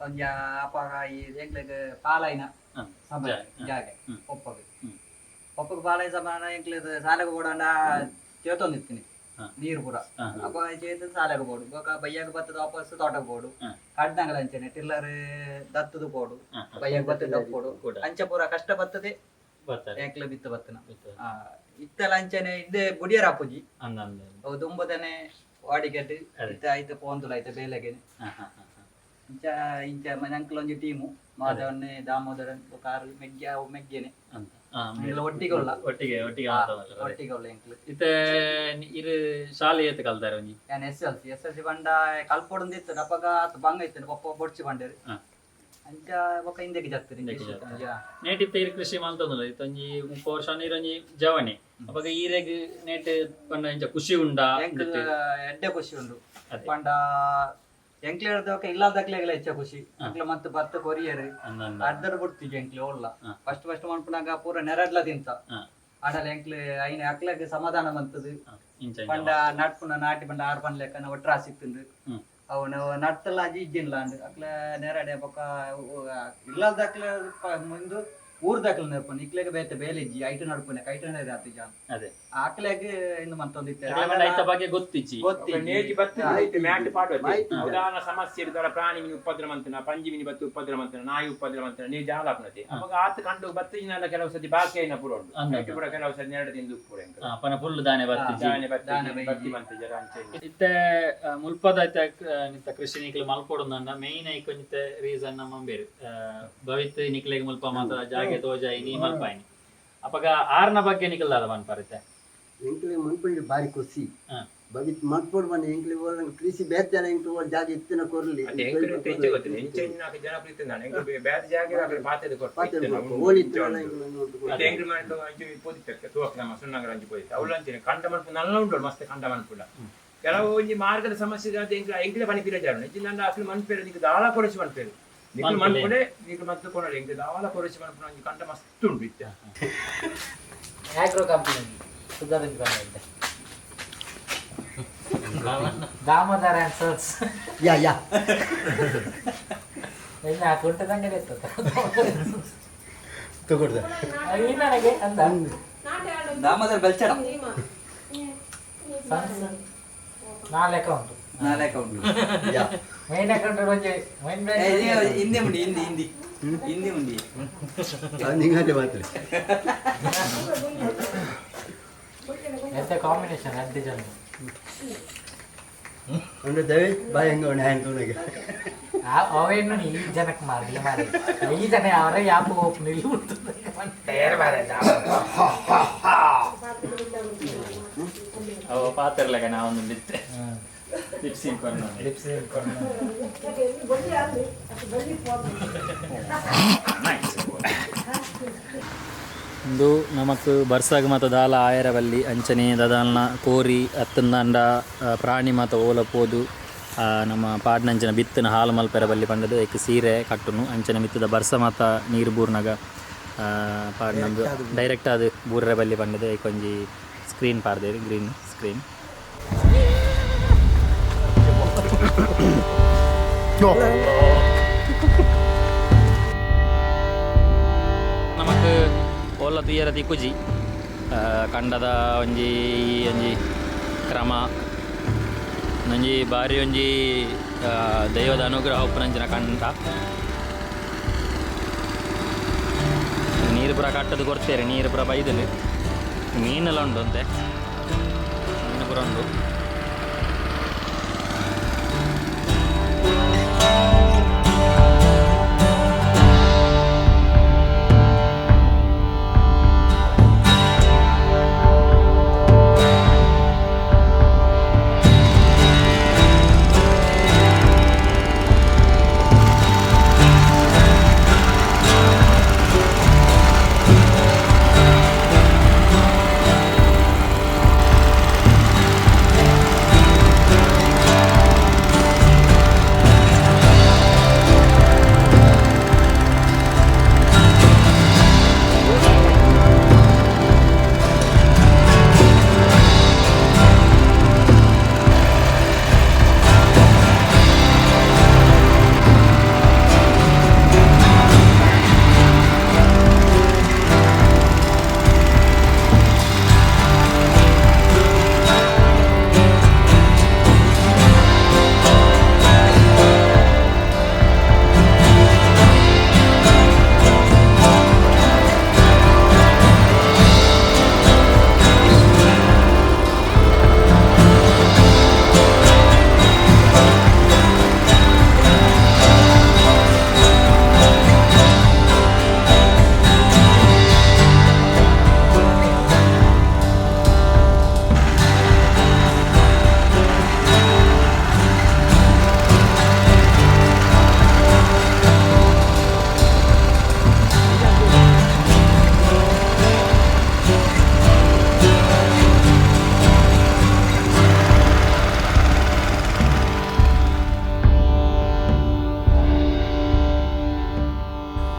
ಒಂಜ ಅಪಾಗ ಈ ಎಂಕ್ಲೆಗ್ ಪಾಲಾಯಿನ ಸಮಯ ಜಾಗೆ ಪೊಪ್ಪಗ್ ಪೊಪ್ಪಗ್ ಪಾಲಾಯಿ ಸಮಾನ ಎಂಕ್ಲೆ ಸಾಲೆಗ್ ಪೋಡಾಂಡ ಚೇತೊಂದಿತ್ತೀನಿ ನೀರು ಪೂರ. ಅಪ್ಪ ಚೇತ ಸಾಲೆಗ್ ಪೋಡು ಬೊಕ ಬಯ್ಯಾಗ ಬತ್ತದ ವಾಪಸ್ ತೋಟಕ್ ಪೋಡು. ಕಡ್ನಂಗಲ ಅಂಚನೆ ಟಿಲ್ಲರ್ ದತ್ತದು ಪೋಡು, ಬಯ್ಯಾಗ ಬತ್ತದ ಪೋಡು, ಅಂಚ ಪೂರ ಕಷ್ಟ ಬತ್ತದೆ. ಬರ್ತಾರೆ. ಎಂಕ್ಲೆ ಬಿತ್ತು ಬತ್ತನ ಇತ್ತೆಲ್ಲ ಅಂಚನೆ ಇದ್ದೆ ಬುಡಿಯರ ಅಪ್ಪುಜಿ. ಅಂದ ಅಂದ. ಅವು ದುಂಬದನೆ ವಾಡಿಕೆಟ್ ಇತ್ತೆ ಐತೆ ಪೋಂದುಲ ಐತೆ ಬೇಲೆಗೆನೆ. ಇಂಚ ಇಂಚ ನಂಕ್ಲ ಒಂಜಿ ಟೀಮು ಮಾಧವನ್ನೇ ದಾಮೋದರನ್ ಕಾರು ಮೆಗ್ಯ ಅವು ಮೆಗ್ಗೆನೆ. ಅಂತ ಎಂಕ್ಲ ಒಟ್ಟಿಗೆ ಉಲ್ಲ. ಒಟ್ಟಿಗೆ ಒಟ್ಟಿಗೆ ಮಾತಾಡೋದು. ಅದೇ. ಒಟ್ಟಿಗೆ ಉಲ್ಲ ಎಂಕ್ಲು. ಇತ್ತೆ ಇರು ಶಾಲೆ ಏತ್ ಕಲ್ತಾರೆ ಒಂಜಿ? ಯಾನ್ S L C. S L C ಪಂಡ ಕಲ್ಪೊಡೊಂದಿತ್ತು ಅಪಗ ಆತ್ ಬಂಗ ಇತ್ತು ಪಪ್ಪ ಬೊಡ್ಚಿ ಪಂಡೇರು. ಅಂಚ ಬೊಕ ಹಿಂದೆಗೆ ಜತ್ತಿರಿ. ಹಿಂದಕ್ಕೆ ಜತ್ತಿರಿ. ನೇಟ್ ಇತ್ತೆ ಇರು ಕೃಷಿ ಮಲ್ತೊಂದುಲ್ಲ ಇತ್ತೊಂಜಿ 30 ವರ್ಷ ನೀರೊಂಜಿ ಜವಣಿ ಅಪಗ ಈರೆಗ್ ನೇಟ್ ಪಂಡ ಇಂಚ ಖುಷಿ ಉಂಡಾ? ಎಂಕ್ ಎಡ್ಡೆ ಖುಷಿ ಉಂಡು. ಅದೇ. ಪಂಡ ಎಂಕ್ಲೇರ್ದೊಕ ಇಲ್ಲದಕ್ಲೆಗ್ಲ ಹೆಚ್ಚ ಖುಷಿ ಎಂಕ್ಲ ಮತ್ತೆ ಭತ್ತ ಕೊರಿಯರ್. ಅಂದ ಅಂದ. ಅರ್ಧಡ್ ಬಿಡ್ತಿದ್ವಿ ಎಂಕ್ಲೆ ಓಲ್ಲ. ಫಸ್ಟ್ ಫಸ್ಟ್ ಮನ್ಪುನಾಗ ಪೂರ ನೆರಡ್ಲ ತಿಂತ. ಆಡಲ ಎಂಕ್ಲೆ ಐನ ಅಕ್ಲೆಗ್ ಸಮಾಧಾನ ಮಂತದು. ಇಂಚ ಇಂಚ. ಪಂಡ ನಟ್ಪುನ ನಾಟಿ ಪಂಡ ಆರ್ ಪಂಡ ಲೆಕ್ಕನ ಒಟ್ರಾಸಿ ಇತ್ತುಂಡು. ಅವು ನಾವು ನಟ್ಟಲ್ಲ ಅಜ್ಜಿ ಇಜ್ಜಿನ್ಲ ಅಂದ್ ಅಕ್ಲೆ ನೆರಡೆ ಬೊಕ್ಕ ಇಲ್ಲದಕ್ಲೆ ಮುಂದು ಊರ್ದಕ್ಲೆ ನೆರ್ಪುನ ಇಕ್ಲೆಗ್ ಬೇತೆ ಬೇಲೆ ಇಜ್ಜಿ ಐಟ ನಡ್ಪುನ ಕೈಟ ಆತು ಜಾನ್. ಅದೇ. ಅಕ್ಲೆಗ್ ಇಂದು ಮಂತೊಂದಿತ್ತೆ. ಅಕ್ಲೆ ಪಂಡ ಐತ ಬಗ್ಗೆ ಗೊತ್ತಿಜ್ಜಿ. ಗೊತ್ತಿಜ್ಜಿ. ನೇಜಿ ಬತ್ತು ಐತೆ ಮ್ಯಾಟ್ ಪಾಡು ಉದಾಹರಣ ಸಮಸ್ಯೆ ಇರ್ತಾರ ಪ್ರಾಣಿ ಮಿನಿ ಉಪದ್ರ ಮಂತನ ಪಂಜಿ ಮಿನಿ ಬತ್ತು ಉಪದ್ರ ಮಂತನ ನಾಯಿ ಉಪದ್ರ ಮಂತನ ನೇಜಿ ಹಾಲಾಪನತೆ ಅವಾಗ ಆತ ಕಂಡು ಬತ್ತು ಇನ್ನೆಲ್ಲ ಕೆಲವು ಸತಿ ಬಾಕಿ అయిన ಪೂರ ಉಂಟು. ಅಂದ. ಐಟ್ ಪೂರ ಕೆಲವು ಸತಿ ನೆರಡು ತಿಂದು ಪೂರ ಎಂಕ್. ಪನ ಫುಲ್ ದಾನೆ ಬತ್ತಿಜ್ಜಿ. ದಾನೆ ಬತ್ತಿ ದಾನೆ ಬೈಜಿ. ಬತ್ತಿ ಮಂತ ಜರ ಅಂಚೆ ಇಂಚೆ. ಇತ್ತೆ ಮುಲ್ಪದ ಐತೆ ನಿತ್ತ ಕೃಷಿ ನಿಕ್ಲೆ ಮಲ್ಪೊಡುಂದಂಡ ಮೇಯ್ನ್ ಐಕ್ ಒಂಜಿತ್ತೆ ರೀಸನ್ ನಮ್ಮ ಬೇರೆ ಭವಿತ್ ನಿಕ್ಲೆಗ್ ಮುಲ್ಪ ಮಾತ ಜಾಗೆ ತೋಜಾಯಿ ನೀ ಮಲ್ಪಾಯಿನಿ ಅಪಗ ಆರ್ನ ಬಗ್ಗೆ ನಿಕಲ್ದಾದ ಪನ್ಪರಿತೆ? ಎಂಕ್ಲೆ ಮನ್ಪುಂಡಿ ಬಾರಿ ಖುಷಿ. ಬಗಿತ್ ಮನ್ಪೊಡು ಬನ್ನಿ ಎಂಕ್ಲೆ ಓಲ್ ಕೃಷಿ ಬೇತೆ ಎಂಕ್ಲೆ ಓಲ್ ಜಾಗ ಇತ್ತಿನ ಕೊರ್ಲಿ. ಅದೇ ಎಂಕ್ ಇಂಚೆ ಗೊತ್ತಿಲ್ಲ ಇಂಚೆ ಇನ್ನಾಕ ಜನಪ್ರಿಯ ನಾನು ಎಂಕ್ ಬೇರೆ ಜಾಗ ಅಕಡೆ ಪಾತೆದ ಕೊರ್ಪ ಪಾತೆದ ಇತ್ತೆ ಕೊರ್ಪ. ಉಂಡು, ಓಲ್ ಇಂಚೆ ಇತ್ತಿನ ಉಂಡು. ಎಂಕ್ಲೆ ನೋಡ್ದು. ಮತ್ತೆ ಎಂಕ್ಲೆ ಮನೆಟ್ ಅಂಚೆ ಪೋದಿತ್ತೆ ತೂವಕ್ ನಮ್ಮ ಸುಣ್ಣಂಗರ ಅಂಚೆ ಪೋದಿತ್ತೆ ಅವ್ಲು ಅಂಚೆನೆ ಕಂಡ ಮನ್ಪು ನಲ್ಲ ಉಂಟು ಮಸ್ತ್ ಕಂಡ ಮನ್ಪುಡ ಕೆಲವು ಒಂಜಿ ಮಾರ್ಗದ ಸಮಸ್ಯೆ ಆದ ಎಂಕ್ಲೆ ಎಂಕ್ಲೆ ಪನಿ ಪಿರ ಜಾರುಂಡು ಇಂಚೆ ನನ್ನ ಅಕ್ಲು ಮನ್ಪೇರು ನಿಕ್ ದಾಲ ಕೊರಚಿ ಮನ್ಪೇರು ನಿಕ್ಲು ಮನ್ಪುಲೆ. ಮನ್ಪುಡೆ ನಿಕ್ಲು ಮತ್ತೆ ಕೊನಡೆ ಎಂಕ್ಲೆ ದಾಲ ಕೊರಚಿ ಮನ್ಪುನ ಒಂಜಿ ಕಂಡ ಮಸ್ತ್ ಉಂಡು ಇತ್ತೆ. Agro company. ಪುದರ್ ಬಂದಿದ್ದೆ Damodara and sons. Yeah yeah. ಎಲ್ಲಿ ಆ ಕುಂಟದಂಗೆ ಇತ್ತು. ತಗೊಡ್ದ. ಈ ನನಗೆ ಅಂದ. ದಾಮೋದರ ಬೆಲ್ಚಡ. ಸನ್ಸ್ ನಾಲ್ಕು ಅಕೌಂಟ್. ನಾಲ್ಕು account. ಯಾ. ಮೈನ್ ಅಕೌಂಟ್ ಒಂಜಿ ಮೈನ್ ಏ, ಇದು ಹಿಂದೆ ಉಂಡಿ ಹಿಂದಿ ಹಿಂದಿ ಹಿಂದಿ ಉಂಡಿ. ನಿಂಗದೆ ಮಾತ್ರ. ಎಂತ ಕಾಂಬಿನೇಷನ್ ಅಡ್ಡಿ ಜನ. ಅಂದ್ರೆ ದವೆ ಬಾಯ್ ಹಂಗ ಅವನ ಹ್ಯಾಂಗ್ ತೋನಗೆ. ಅವೇನು ಈ ಜನಕ್ಕೆ ಮಾರಲಿ ಮಾರಿ ಈ ಜನ ಅವರೇ ಯಾಪ ಓಪನ್ ಇಲ್ಲಿ ಅವು ಪಾತಿರ್ಲಕ ನಾವೊಂದು ಬಿತ್ತೆ ಲಿಪ್ಸಿಂಗ್ ಕೊರ್ನ. ಇಂದು ನಮಕ್ ಬರ್ಸಾಗ ಮಾತ ದಾಲ ಆಯರವಲ್ಲಿ ಅಂಚನೆ ದದಾಲ್ನ ಕೋರಿ ಅತ್ತಂದಾಂಡ ಪ್ರಾಣಿ ಮಾತ ಓಲ ಪೋದು ನಮ್ಮ ಪಾಡ್ನಂಚಿನ ಬಿತ್ತಿನ ಹಾಲು ಮಲ್ಪೆರ ಬಲ್ಲಿ ಪಂಡದು ಏಕ್ ಸೀರೆ ಕಟ್ಟುನು ಅಂಚನೆ ಮಿತ್ತದ ಬರ್ಸ ಮಾತ ನೀರು ಬೂರ್ನಾಗ ಪಾಡ್ನಂದು ಡೈರೆಕ್ಟ್ ಅದು ಬೂರ್ರೆ ಬಲ್ಲಿ ಪಂಡದು ಏಕ್ ಒಂಜಿ ಸ್ಕ್ರೀನ್ ಪಾಡ್ದೇರು ಗ್ರೀನ್ ಸ್ಕ್ರೀನ್. ನಮಕ್ ಓಲ ತುಯ್ಯರ ತಿಕ್ಕುಜಿ ಕಂಡದ ಒಂಜಿ ಒಂಜಿ ಕ್ರಮ ಒಂಜಿ ಬಾರಿ ಒಂಜಿ ದೈವದ ಅನುಗ್ರಹ ಉಪ್ಪುನಂಚಿನ ಕಂಡ ನೀರು ಪೂರ ಕಟ್ಟದು ಕೊಡ್ತೇವೆ ನೀರು ಪೂರ ಬೈದಲು ಮೀನೆಲ್ಲ ಉಂಟು ಅಂತೆ ಮೀನು ಪೂರ ಉಂಟು.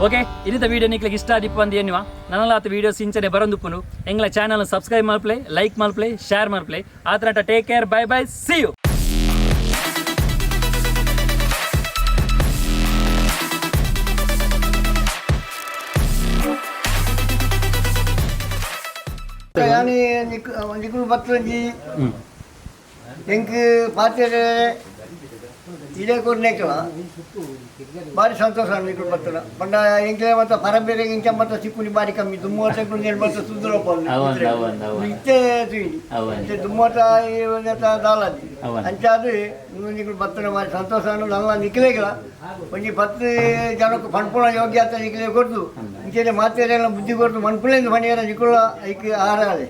ಓಕೆ, ಇನ್ನಿತ ವೀಡಿಯೋ ನಿಕ್ಲಿಗೆ ಇಷ್ಟ ಆದಿಪ್ಪ ಅಂದ ಎನ್ನುವ ನನ್ನಲಾತ ವೀಡಿಯೋಸ್ ಇಂಚನೆ ಬರಂದುಪ್ಪುನು ಎಂಗ್ಲ ಚಾನಲ್ ಸಬ್ಸ್ಕ್ರೈಬ್ ಮಲ್ಪ್ಲೆ, ಲೈಕ್ ಮಲ್ಪ್ಲೆ, ಶೇರ್ ಮಲ್ಪ್ಲೆ. ಆತನಟ take care, bye bye, see you. ಯಾನಿ ನಿಕ್ಕುಲು ಬತ್ತೊಂಜಿ ಎಂಕ್ ಪಾತೆರೆ ಇದೇ ಕೊರ್ನೇಕಲ ಭಾರಿ ಸಂತೋಷ ನಿಕ್ಕುಲು ಬತ್ತನ ಪಂಡ ಎಂಕ್ಲೆ ಮತ್ತ ಪರಂಪರೆ ಇಂಚ ಮತ್ತ ಸಿಕ್ಕುನಿ ಬಾರಿ ಕಮ್ಮಿ ದುಮ್ಮೋಟ ಮತ್ತ ಸುಂದರಪ್ಪ ಅವನ್, ಅವನ್, ಅವನ್. ಇತ್ತೆ ತೂಯಿನಿ ಅವನ್. ಇತ್ತೆ ದುಮ್ಮೋಟ ದಾಲಾಜಿ ಅವನ್. ಅಂಚಾದ್ ನಿಕ್ಕುಲು ಬತ್ತನ ಭಾರಿ ಸಂತೋಷ ನನ್ನ ನಿಕ್ಲೇಗಿಲ್ಲ ಒಂಜಿ ಪತ್ತು ಜನಕ್ಕೆ ಪಣ್ಪುಣ ಯೋಗ್ಯ ಅಂತ ನಿಕ್ಲೆ ಕೊಡ್ದು ಇಂಚನೆ ಮಾತೆರೆಲ್ಲ ಬುದ್ಧಿ ಕೊಡ್ದು ಮನ್ಪುಳೆಂದು ಪಣಿಯರ ನಿಕ್ಕುಲ ಐಕ್ ಆರಾಲೆ.